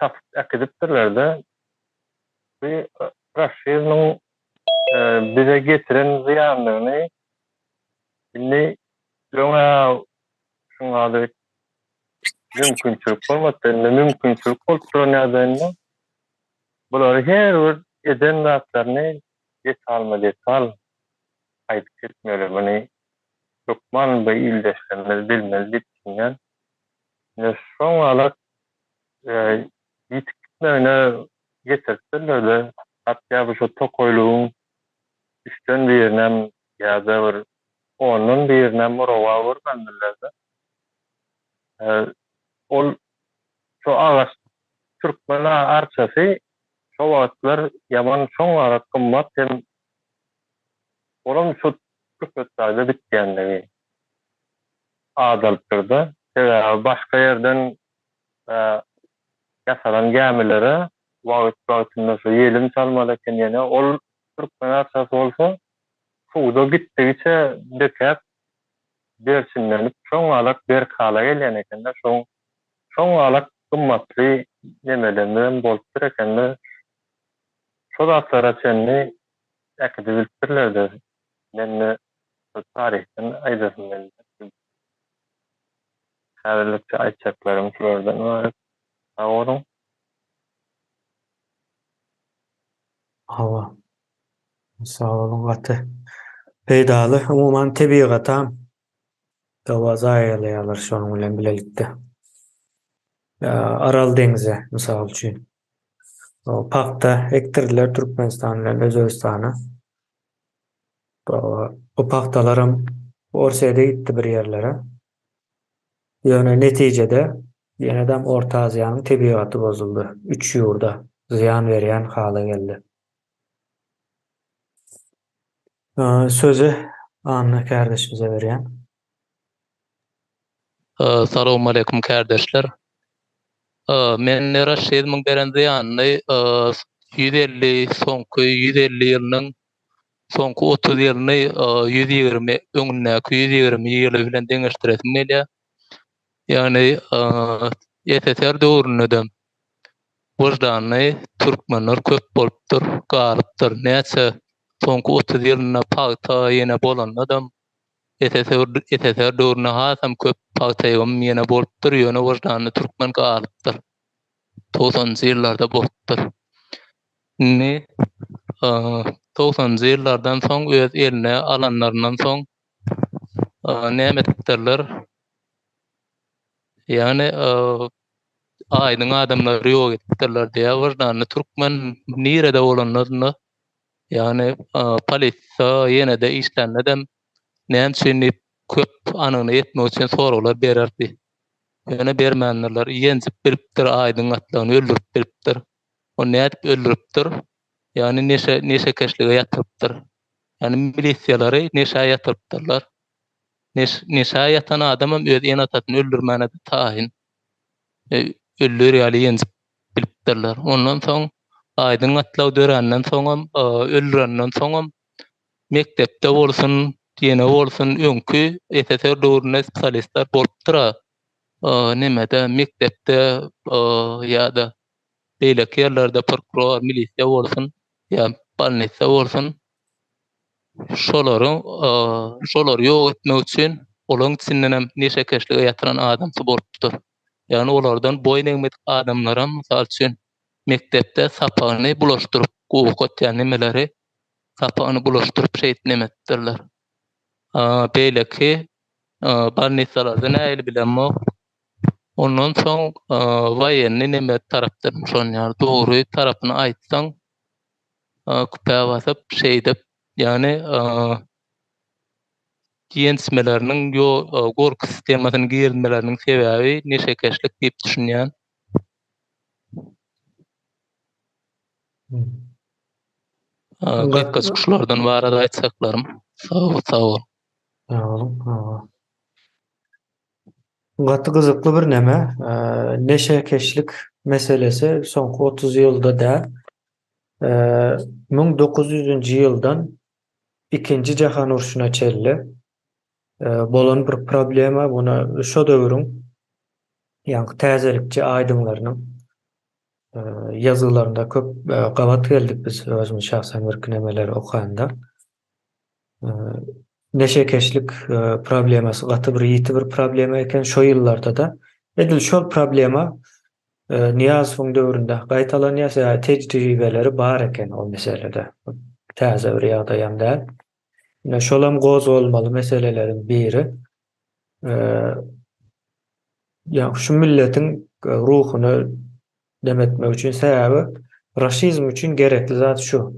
çapyp äkidipdirler-de. Bu raşizmiň bize getiren zyýanlygyny indi öň-ä şuňa mümkinçilik bolmady, indi mümkinçilik bolup duran ýagdaýynda bulary her bir eden zatlaryny detalma-detal aýdyp gitmeli. Muny hökman bu ildeşlerimiz bilmeli diýip düşünýän. Ine şoňalak ýitip gitmegine getiripdirler-de, hatda bu şu tokaýlygyň üçden birinem ýa-da bir ondan birinem rowa görmändirler-de. Ol şo agaç türkmen arçasy şo wagtlar ýaman şoňňalak gymmat hem Olam şu Köpetdagda bitýänligi azalypdyr-da. Sebäbi başga ýerden ýasalan gämilere wagt-wagtynda şu ýelim çalmaly eken ýene. Ol türkmen arçasy bolsa suwda gitdigiçe bekäp, berçinlenip, şoňňalak berk hala gelýän eken-de. Şoň şoňňalak gymmatly nemelerimiz bolupdyr eken-de. Şo zatlara çenli äkidibilipdirler-de. Mende şu taryhdan aýdasym geldi. Häzirlikçe aýtjaklarym şulardan ybarat. Sag boluň. Hawa. Sag boluň gaty peýdaly. Umuman tebigatam dawa zaýalaýarlar şonuň bilen bilelikde. Aral deňize mysal üçin. Pagta ekdirdiler Türkmenistan bilen Özbegistana. Bu pagtalaram Orsýede gitdi bir ýerlere. Ýöne netijede ýenedem Orta Aziýanyň tebigaty bozuldy. Üç ýurda zyýan berýän hala geldi. Sözi Anna kärdeşimize berýän. Salowmaleýkum kärdeşler. Men raşizmiň beren zyýanyny 150 soňky 150 ýylynyň soňky 30 ýylyny 120 öňündäki 120 ýyly bilen deňeşdiresim gelýär. Ýagny SSR döwründe-de wyždanly türkmenler köp bolupdyr, galypdyr. Näçe soňky 30 ýylynda pagta ýene bolanda-da SSR döwründe hasam köp pagta ýygym ýene bolupdyr, ýöne wyždanly türkmen galypdyr. Togsanynjy ýyllarda bolupdyr. Indi togsanynjy ýyllardan soň öz eline alanlaryndan soň näme edipdirler? Ýagny aýdyň adamlary ýok edipdirler diýýär. Wyždanly türkmen nirede bolanda-da. Ýagny polisiýa ýene-de işländedem näme üçin diýip köp anygyna ýetmek üçin soraglar bererdi. Ýöne bermändirler. Ýenjip bilipdir, aýdyň gatlagyny öldürip bilipdir. O nädip öldüripdir? Ýagny neşe neşekeşlige ýatyrypdyr. Ýagny milisiýalary neşä ýatyrypdyrlar. Neş neşä ýatan adamam öz ene-atasyny öldürmäne-de taýyn. Öldür ýaly ýenjip bilipdirler. Ondan soň aýdyň gatlag döränden soňam, öldürenden soňam mekdepde bolsun, ýene bolsun öňki SSR döwründe spesialistler bolupdyr-a. Nemede, mekdepde ýa-da beýleki ýerlerde prokuror, milisiýa bolsun ýa bolnisa bolsun şolaryň şolary ýok etmek üçin olaryň içindenem neşekeşlige ýatyran adamsy bolupdyr. Ýagny olardan boýun egmedik adamlaram mysal üçin mekdepde sapagyny bulaşdyryp gowy okatýan nemeleri sapagyny bulaşdyryp şeýdip neme edipdirler. Beýleki bolnisalarda nähili bilemok. Ondan soň woýennyý neme tarapdan şon ýaly dogry tarapyny aýtsaň küpä basyp şeýdip ýagny ýençmeleriniň ýo gorky sistemasyny girizmeleriniň sebäbi neşekeşlik diýip düşünýän. Gysgaça şulardan barada aýtsaklarym. Sag sag bol. Sag boluň. Hawa. Gaty gyzykly bir neme. Neşekeşlik meselesi soňky 30 ýylda däl. 1900-nji ýyldan Ikinji jahan urşuna çenli bolan bir problema. Buna şo döwrüň ýaňky täzelikçi aýdyňlarynyň ýazgylarynda köp gabat geldik biz özümiz şahsan birki nemeleri okanda. Neşekeşlik problemasy gaty bir ýiti bir problema eken şo ýyllarda-da. Edil şol problema Nyýazowyň döwründe gaýtalanýar, sebäbi tejribeleri bar eken o meselede. Täze bir ýagdaýam däl. Ine şolam gozgalmaly meseleleriň biri. Ýa şu milletiň ruhuny dem etmek üçin sebäbi raşizm üçin gerekli zat şu.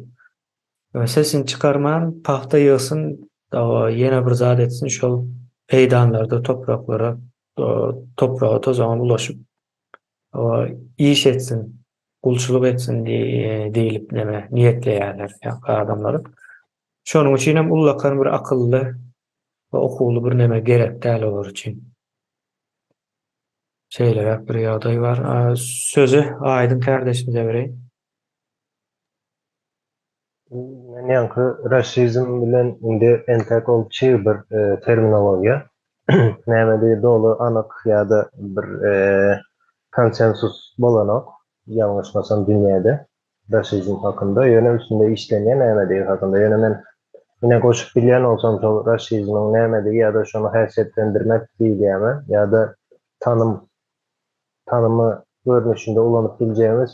Sesini çykarman pagta ýygsyn, ýene bir zat etsin şol meýdanlarda topraklara topraga tozaga bulaşyp iş etsin, gulçulyk etsin diýlip neme niýetleýärler ýa adamlary. Şonuň üçin hem ullakan bir akylly we okuwly bir neme gerek däl olar üçin. Şeýleräk bir ýagdaý bar. Sözi Aýdyň kärdeşimize bereýin. Men ýaňky rasizm bilen indi entäk ol çig bir terminologiýa. Nämedigi doly anyk ýa-da bir konsensus bolanok, ýalňyşmasam dünýäde rasizm hakynda. Ýöne üstünde işlenýär nämedigi hakynda. Ýöne men ine goşup bilýän bolsam şol rasizmiň nämedigi ýa-da şony häsiýetlendirmek diýilýärmi ýa-da tanym tanymy görnüşinde ulanyp biljegimiz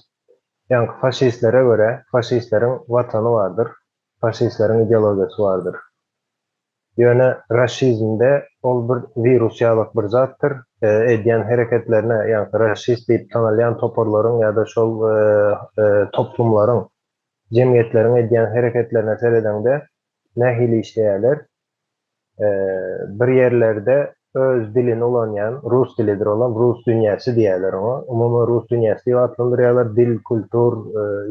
ýaňky faşistlere görä, faşistleriň watany bardyr, faşistleriň ideologiýasy bardyr. Ýöne raşizmde ol bir wirus ýalak bir zatdyr, edýän hereketlerine, ýaňky raşist diýip tanalýan toparlaryň ýa-da şol toplumlaryň, jemgyýetleriň edýän hereketlerine seredeňde nähili işleýärler, bir ýerlerde öz dilini ulanýan, rus dilidir olam, rus dünýäsi diýýärler oňa. Umuman rus dünýäsi diýip atlandyrýarlar, dil, kultur,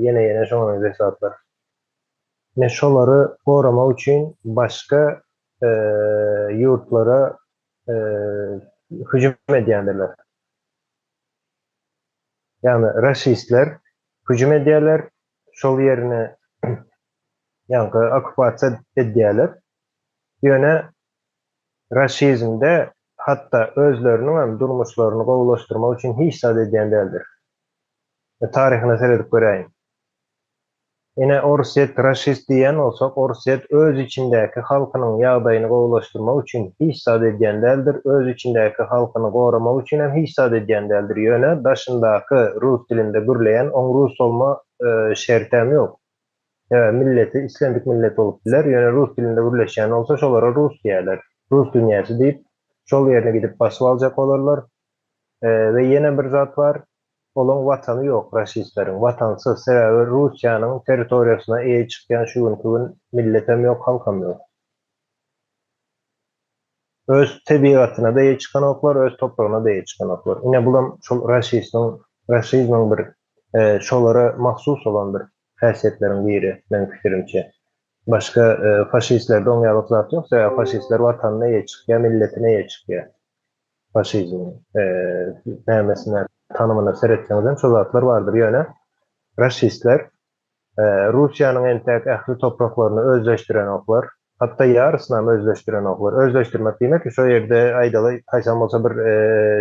ýene-ýene şoňa meňzeş zatlar. Ine şolary goramak üçin başga ýurtlara hüjüm edýändirler. Ýagny rasistler hüjüm edýärler, şol ýerini ýaňky okkupasiýa edýärler. Ýöne raşizmde hatda özleriniň hem durmuşlaryny gowulaşdyrmak üçin hiç zat edýän däldir. Taryhyna seredip göräýiň. Ine Orsýet raşist diýýän bolsak, Orsýet öz içindäki halkynyň ýagdaýyny gowulaşdyrmak üçin hiç zat edýän däldir, öz içindäki halkyny goramak üçin hem hiç zat edýän däldir, ýöne daşyndaky rus dilinde gürleýän oň rus bolma şertem ýok. Sebäbi milleti islendik millet bolup biler, ýöne rus dilinde gürleşýän bolsa şolara rus diýerler. Rus dünýäsi diýip şol ýerine gidip basyp aljak bolarlar. We ýene bir zat bar. Olaň watany ýok raşistleriň, watansyz, sebäbi Russiýanyň territoriýasyna eýe çykýan şu günki gün milletem ýok, halkam ýok. Öz tebigatyna-da eýe çykanoklar, öz topragyna-da eýe çykanoklar. Ine bulam şol raşismiň, raşizmiň bir şolara mahsus bolan bir häsiýetleriň biri meň pikirimçe. Başga faşistlerde oň ýaly zat ýok, sebäbi faşistler watanyna eýe çykýar, milletine eýe çykýar. Faşizmiň nämesine, tanymyna seretseňizem şo zatlar bardyr. Ýöne raşistler Russiýanyň entäk ähli topraklaryny özleşdirenoklar. Hatda ýarysynam özleşdirenoklar. Özleşdirmek diýmek, şo ýerde aýdaly, haýsam bolsa bir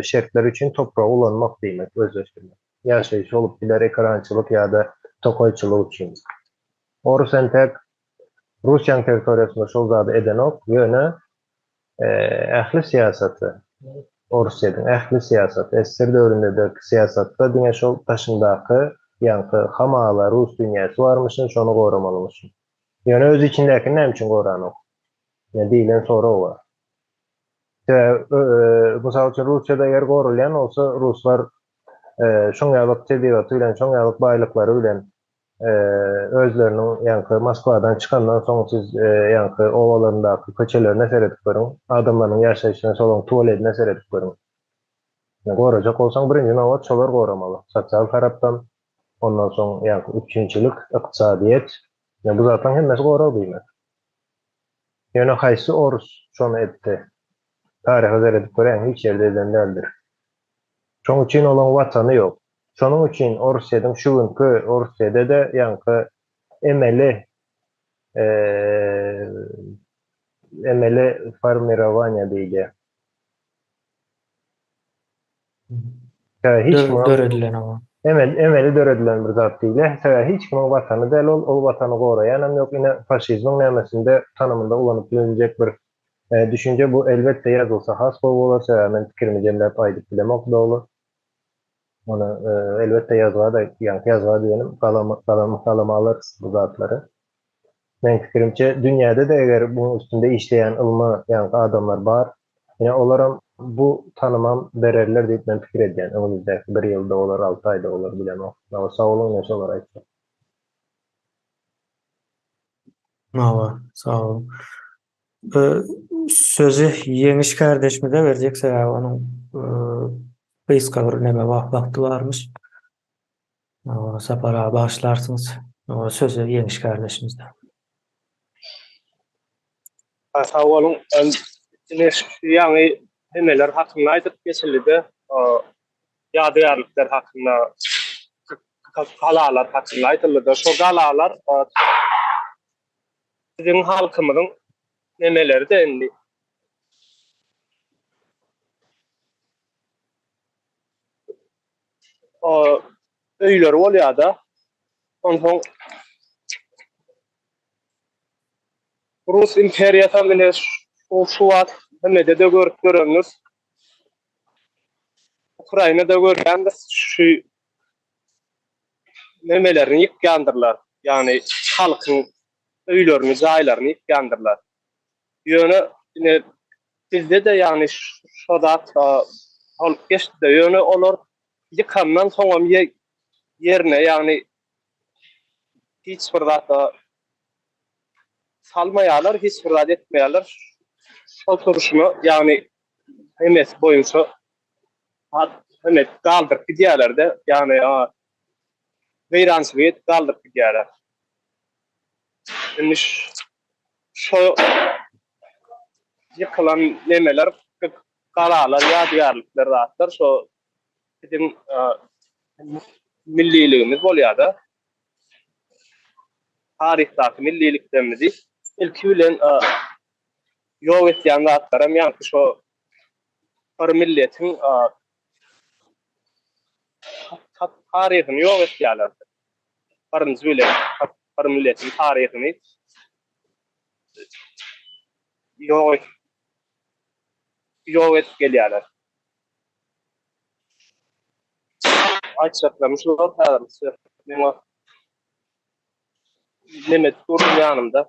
şertler üçin topragy ulanmak diýmek, özleşdirmek. Ýaşaýyş bolup biler, ekerançylyk ýa-da tokaýçylyk üçin. Orus entäk Russiýanyň territoriýasynda şol zady edenok, ýöne ähli syýasaty, Orsýetiň ähli syýasaty, SSR döwründedeki syýasatda diňe şol daşyndaky ýaňky hamala rus dünýäsi barmyşyn, şony goramalymyşyn. Ýöne öz içindäkini näme üçin goranok? Ine diýlen sorag bar. Sebäbi, mysal üçin, Russiýada eger goralýan bolsa, ruslar şoň ýalyk tebigaty bilen, şoň ýalyk baýlyklary bilen özleriniň ýaňky Moskwadan çykandan soň siz ýaňky obalaryndaky köçelerine seredip görüň, adamlarynyň ýaşaýşyna, şolaryň tualedine seredip görüň. Gorajak bolsaň birinji nobat şolar goramaly. Sosial tarapdan, ondan soň ýaňky üpjünçilik, ykdysadyýet, bu zatlaryň hemmesi gorag diýmek. Ýöne haýsy orus şony etdi? Taryha seredip göräýiň, hiç ýerde eden däldir. Şoň üçin olaň watany ýok. Şonuň üçin Orsýetiň şu günki Orsýede-de ýaňky emeli emeli formirowaniýe diýilýär. Sebäbi hiç kimiň döredilen oňa. Emeli emeli döredilen bir zat diýilýär. Sebäbi hiç kimiň watany däl ol, ol watany goraýanam ýok. Ine faşizmiň nämesinde tanymynda ulanyp bilinjek bir düşünje bu elbetde ýazylsa has gowy bolar. Sebäbi men pikirimi jemläp aýdyp bilemok doly. Ony elbetde ýazga-da, ýaňky ýazga diýenim, galam, galam, galama alarys bu zatlary. Meň pikirimçe, dünýäde-de eger munuň üstünde işleýän ylmy, ýaňky adamlar bar, ine olaram bu tanymam bererler diýip men pikir edýän, öňümizdäki bir ýylda bolar, alty aýda bolar, bilemok. Hawa, sag boluň, ine şolary aýtjak. Hawa, sag boluň. Sözi Ýeňiş kardeşimize berjek, sebäbi onuň gysga bir neme wagty barmyş. Sapar aga bagyşlarsyňyz. Sözi Ýeňiş kardeşimizde. Sag boluň. Ine şu ýaňy nemeler hakynda aýdyp geçildi-de, ýadygärlikler hakynda, galalar hakynda aýdyldy-da. Şo galalar Biziň halkymyzyň nemeleri-de indi. O öýleri bolýar-da. Onsoň Rus imperiýasam ine şu wagt hemede-de görüp görendir. Ukrainada görýändir şu nemelerini ýykýandyrlar, ýagny halkyň öýlerini, jaýlaryny ýykýandyrlar. Ýöne ine bizde-de ýagny şo zat bolup geçdi-de, ýöne olar ýykandan soňam ýerine ýagny hiç bir zat salmaýarlar, hiç bir zat etmeýärler. Şol turşuna ýagny hemmesi boýunça Hemme galdyryp gidýärler-de, ýagny weýrançylyk edip galdyryp gidýärler. Indi şo ýykylan nemeler, galalar, ýadygärlikler zatlar şo biziň milliligimiz bolýar-da. Taryhdaky milliliklerimizi ilki bilen ýok etýän zatlaram ýaňky şo bir milletiň taryhyny ýok etýärler. Birinji bilen bir milletiň taryhyny ýok ýok edip gelýärler. Aýtjaklarym şular häzirlikçe. Meň neme edip durdum ýanymda.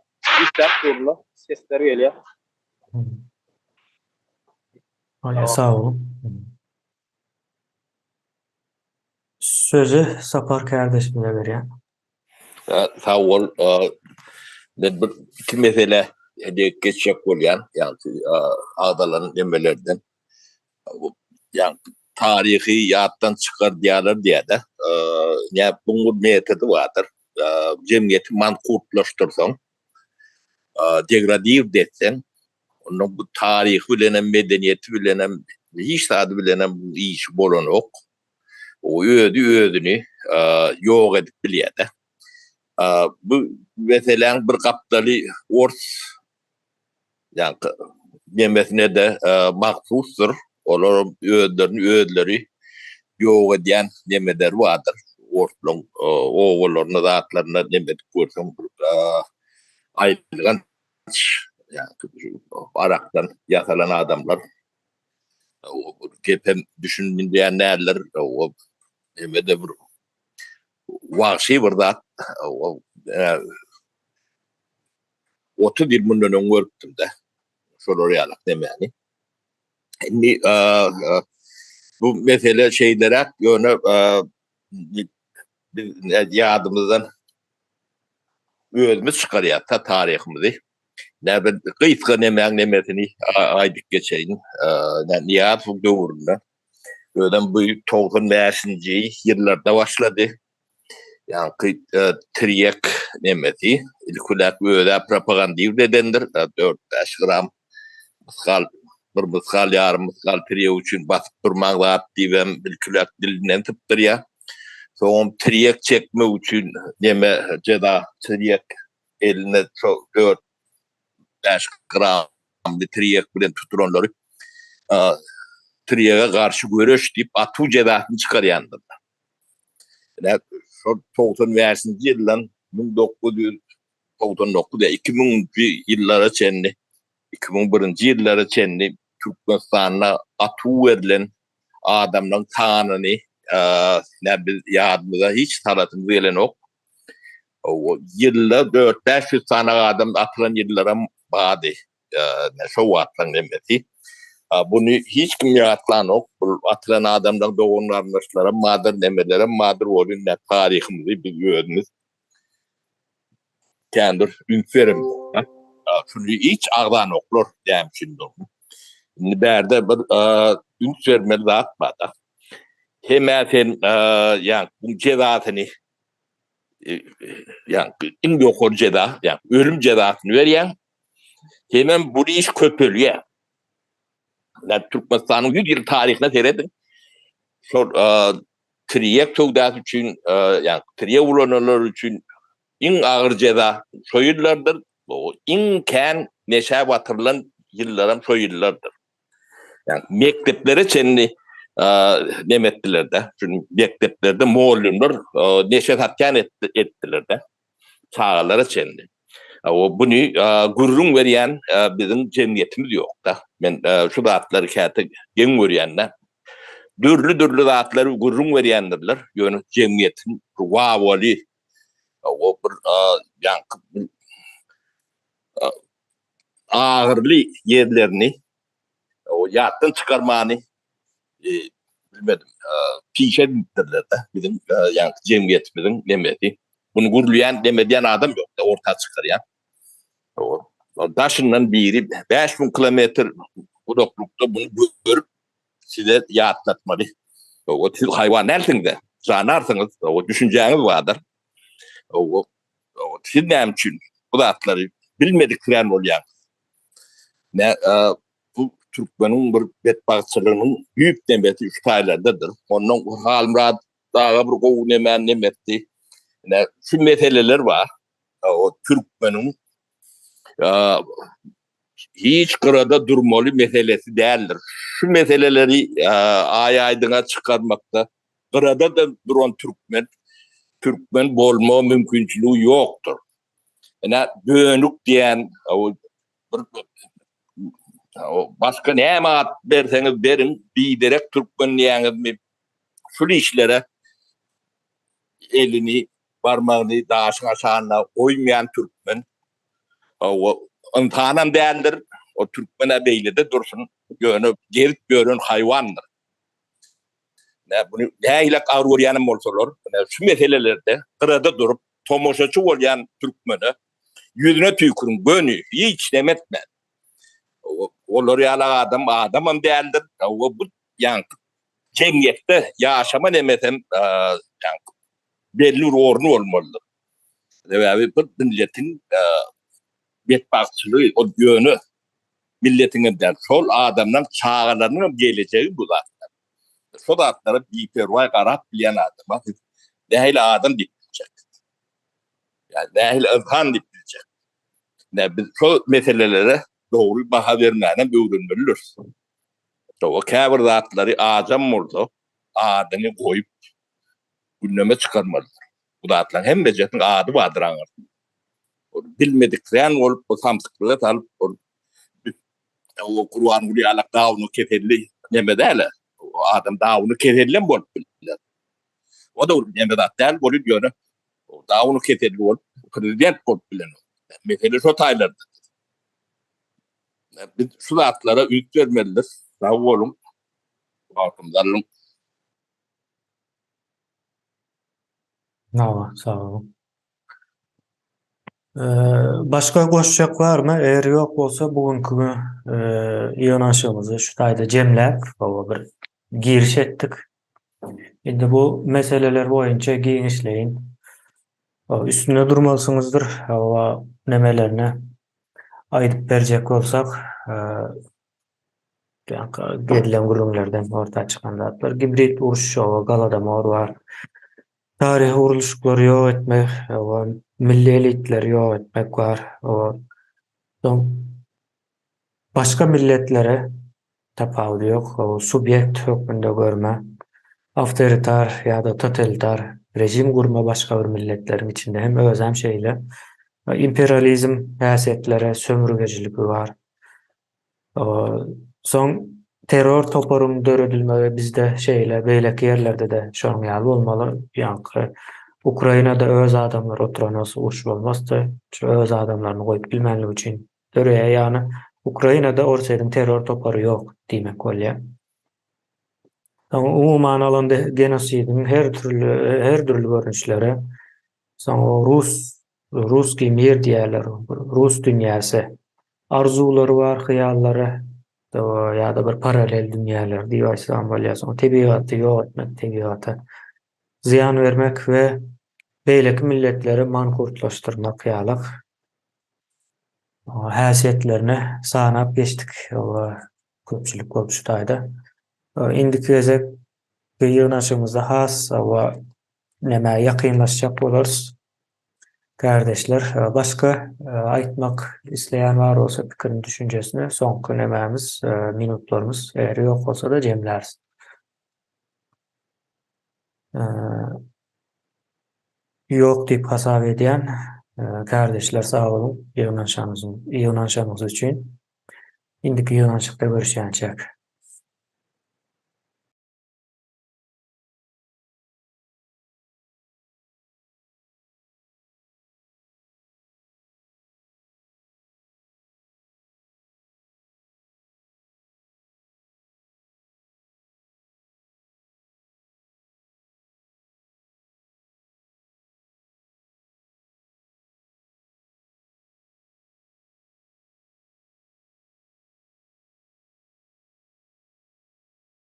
Işläp durlar. Sesler gelýär. Bolýar, sag boluň. Sözi Sapar kärdeşimize berýän. Sag bol. Men bir iki mesele degip geçjek bolýan, ýagny agzalan nemelerden. Ýagny taryhy ýatdan çykar diýýärler diýýär-de. Näme buň bir metody bardyr. Jemgyýeti mankurtlaşdyrsaň, degradird etseň, onda bu taryhy bilenem, medeniýeti bilenem, hiç zady bilenem bu işi bolanok. O özi özüni ýok edip bilýär-de. Bu meseläň bir gapdaly ors ýaňky nemesine-de mahsusdyr. Olar özlerini özleri ýok edýän nemeleri bardyr. Orslaryň obalaryna, zatlaryna neme edip görseň aýylganç ýaňky arakdan ýasalan adamlar. Gepem düşünilýän däldir. O neme-de bir wagşy bir zat. 30 ýyl mundan öň görüpdim-de. Şolar ýalak nemäni. Indi bu mesele şeýleräk, ýöne biz ýadymyzdan özümiz çykarýas-da taryhymyzy. Nä bir gysga nemäň nemesini aýdyp geçeýin. Nyýazow döwründe özem bu 95-nji ýyllarda başlady. Ýaňky tirýek nemesi ilkiläp özä propagandiwd edendir. 4-5 gram mysgal, bir mysgal, ýarym mysgal tirýek üçin basyp durmaň zat diýibem ilkiläp dilinden sypdyrýar. Soňam tirýek çekmek üçin neme jeza tirýek eline şo 4-5 gramly tirýek bilen tutulanlary tirýege garşy göreş diýip atuw jezasyny çykarýandyrlar. Ine, şol 95-nji ýyldan 1999 ýa 2000-nji ýyllara çenli, 2001-nji ýyllara çenli Türkmenistanda atuw berlen adamlaryň sanyny ine biz ýadymyza hiç salasymyz gelenok. Ýylda 4-500 sany adam atylan ýyllaram bardy. Şo wagtlaryň nemesi. Buny hiç kim ýatlanok. Bu atylan adamlaryň dogan-garyndaşlaram bardyr, nemelerem bardyr. Ol indi taryhymyzy biz özümiz kän bir üns beremizok. Şuny hiç agzanoklar näme üçindigini. Indi bärde bir üns bermeli zat bar-da. Hem-ä sen ýa bu jezasyny ýa iň ýokary jeza, ýa ölüm jezasyny berýäň. Hemem bu iş köpelýär. Ýa Türkmenistanyň 100 ýyl taryhyna serediň. Şol tirýek söwdasy üçin, ýa tirýek ulananlar üçin iň agyr jeza şo ýyllardyr. Iň kän neşä batyrylan ýyllaram şo ýyllardyr. Ýa mekdeplere çenli neme etdiler-de. Çünki mekdeplerde mugallymlar neşe satýan etdiler-de. Çagalara çenli. O buny gürrüň berýän biziň jemgyýetimiz ýok-da. Men şu zatlary käte geň görýän-de. Dürli-dürli zatlary gürrüň berýändirler, ýöne jemgyýetiň wawaly o bir ýaňky agyrly ýerlerini ýatdan çykarmany bilmedim, pişe edinipdirler-de biziň ýaňky jemgyýetimiziň nemesi. Muny gürleýän, neme edýän adam ýok-da, orta çykarýan. Daşyndan biri 5000 kilometr uzaklykda muny görüp size ýatlatmaly. O siz haýwan dälsiňiz-de, jandarsyňyz, o düşünjäňiz bardyr. O siz näme üçin bu zatlary bilmediksirän bolýaňyz? Ne bu türkmeniň bir betbagtçylygynyň düýp nemesi şu taýlardadyr. Ondan Halmyrat daga bir gowy nemäni nemetdi. Ine şu meseleler bar. O türkmeniň hiç gyrada durmaly meselesi däldir. Şu meseleleri aý-aýdyňa çykarmakda gyrada da duran türkmen türkmen bolma mümkinçiligi ýokdur. Ine bönük diýen bir başga näme at berseňiz beriň, biderek türkmen diýäňizmi? Şul işlere elini, barmagyny daşyň aşagyna goýmaýan türkmen o ynsanam däldir, o türkmen-ä beýlede dursun, ýöne gezip ýören haýwandyr. Bunu nähili agyr görýänem bolsalar, şu meselelerde gyrada durup tomaşaçy bolýan türkmene ýüzüne tüýküriň göni, hiç neme etmän. Olar ýaly adam adamam däldir. Bu ýaňky jemgyýetde ýaşama nemesem ýaňky belli bir orny bolmalydyr. Sebäbi bir milletiň betbagtçylygy ol ýöne milletiň hem däl, şol adamlaryň çagalarynyň hem gelejegi bu zatlar. Şo zatlara biperwaý garap bilýän adama siz nähili adam diýip biljek? Ýa nähili ynsan diýip biljek? Ine biz şo meselelere dogry baha bermäni hem öwrenmelidiris. Şo käbir zatlary ajam bolsa adyny goýup gündeme çykarmalydyr. Bu zatlaryň hemmejesiniň ady bardyr aňyrsynda. Ol bilmediksirän bolup, bu samsyklyga salyp, ol o Gurbanguly ýaly dawny keselli neme däl. O adam dawny kesellem bolup biler. O da neme zat däl, bolup ýöne dawny keselli bolup prezident bolup bilen. Mesele şo taýlarda. Biz şu zatlara üns bermelidir. Sag boluň. Wagtymyzy aldyň. Hawa, sag boluň. Başga goşjak barmy? Eger ýok bolsa, bu günki ýygnanyşygymyzy şu taýda jemläp, hawa bir giriş etdik. Indi bu meseleler boýunça giňişleýin üstünde durmalysyňyzdyr. Hawa, nemelerine aýdyp berjek bolsak, Edilen gürrüňlerden orta çykan zatlar. Gibrid uruş, oba Golodomor bar. Taryhy gurluşyklary ýok etmek, oba milli elitleri ýok etmek bar. Oba soň başga milletlere tapawudy ýok. Oba subýekt hökmünde görme, awtoritar ýa-da totalitar režim gurma başga bir milletleriň içinde hem özem şeýle. Imperializm häsiýetlere sömürgejiligi bar. Soň terror toparyň döredilmegi bizde şeýle, beýleki ýerlerde-de şonuň ýaly bolmaly. Ýaňky Ukrainada öz adamlary oturan bolsa uruş bolmazdy. Şu öz adamlaryny goýup bilmänligi üçin döreýär. Ýagny Ukrainada Orsýetiň terror topary ýok diýmek bolýar. Soň umuman alanda genosidiň her türli her dürli görnüşleri. Soň rus Ruskiý mir diýýärler, rus dünýäsi. Arzuwlary bar, hyýallary ýa-da bir paralel dünýäler diýip aýtsam bolýar. Soň tebigaty ýok etmek, tebigata zyýan bermek we beýleki milletleri mankurtlaşdyrmak ýaly häsiýetlerini sanap geçdik. Köpçülik bolup şu taýda. Indiki gezek ýygnanyşygymyzda has nämä ýakynlaşjak bolarys. Kärdeşler, başga aýtmak isleýän bar bolsa pikirini, düşünjesini soňky nemämiz, minutlarymyz, eger ýok bolsa-da jemläris. Ýok diýip hasap edýän. Kärdeşler sag boluň ýygnanyşanyňyz üçin. Indiki ýygnanyşykda görüşýänçäk.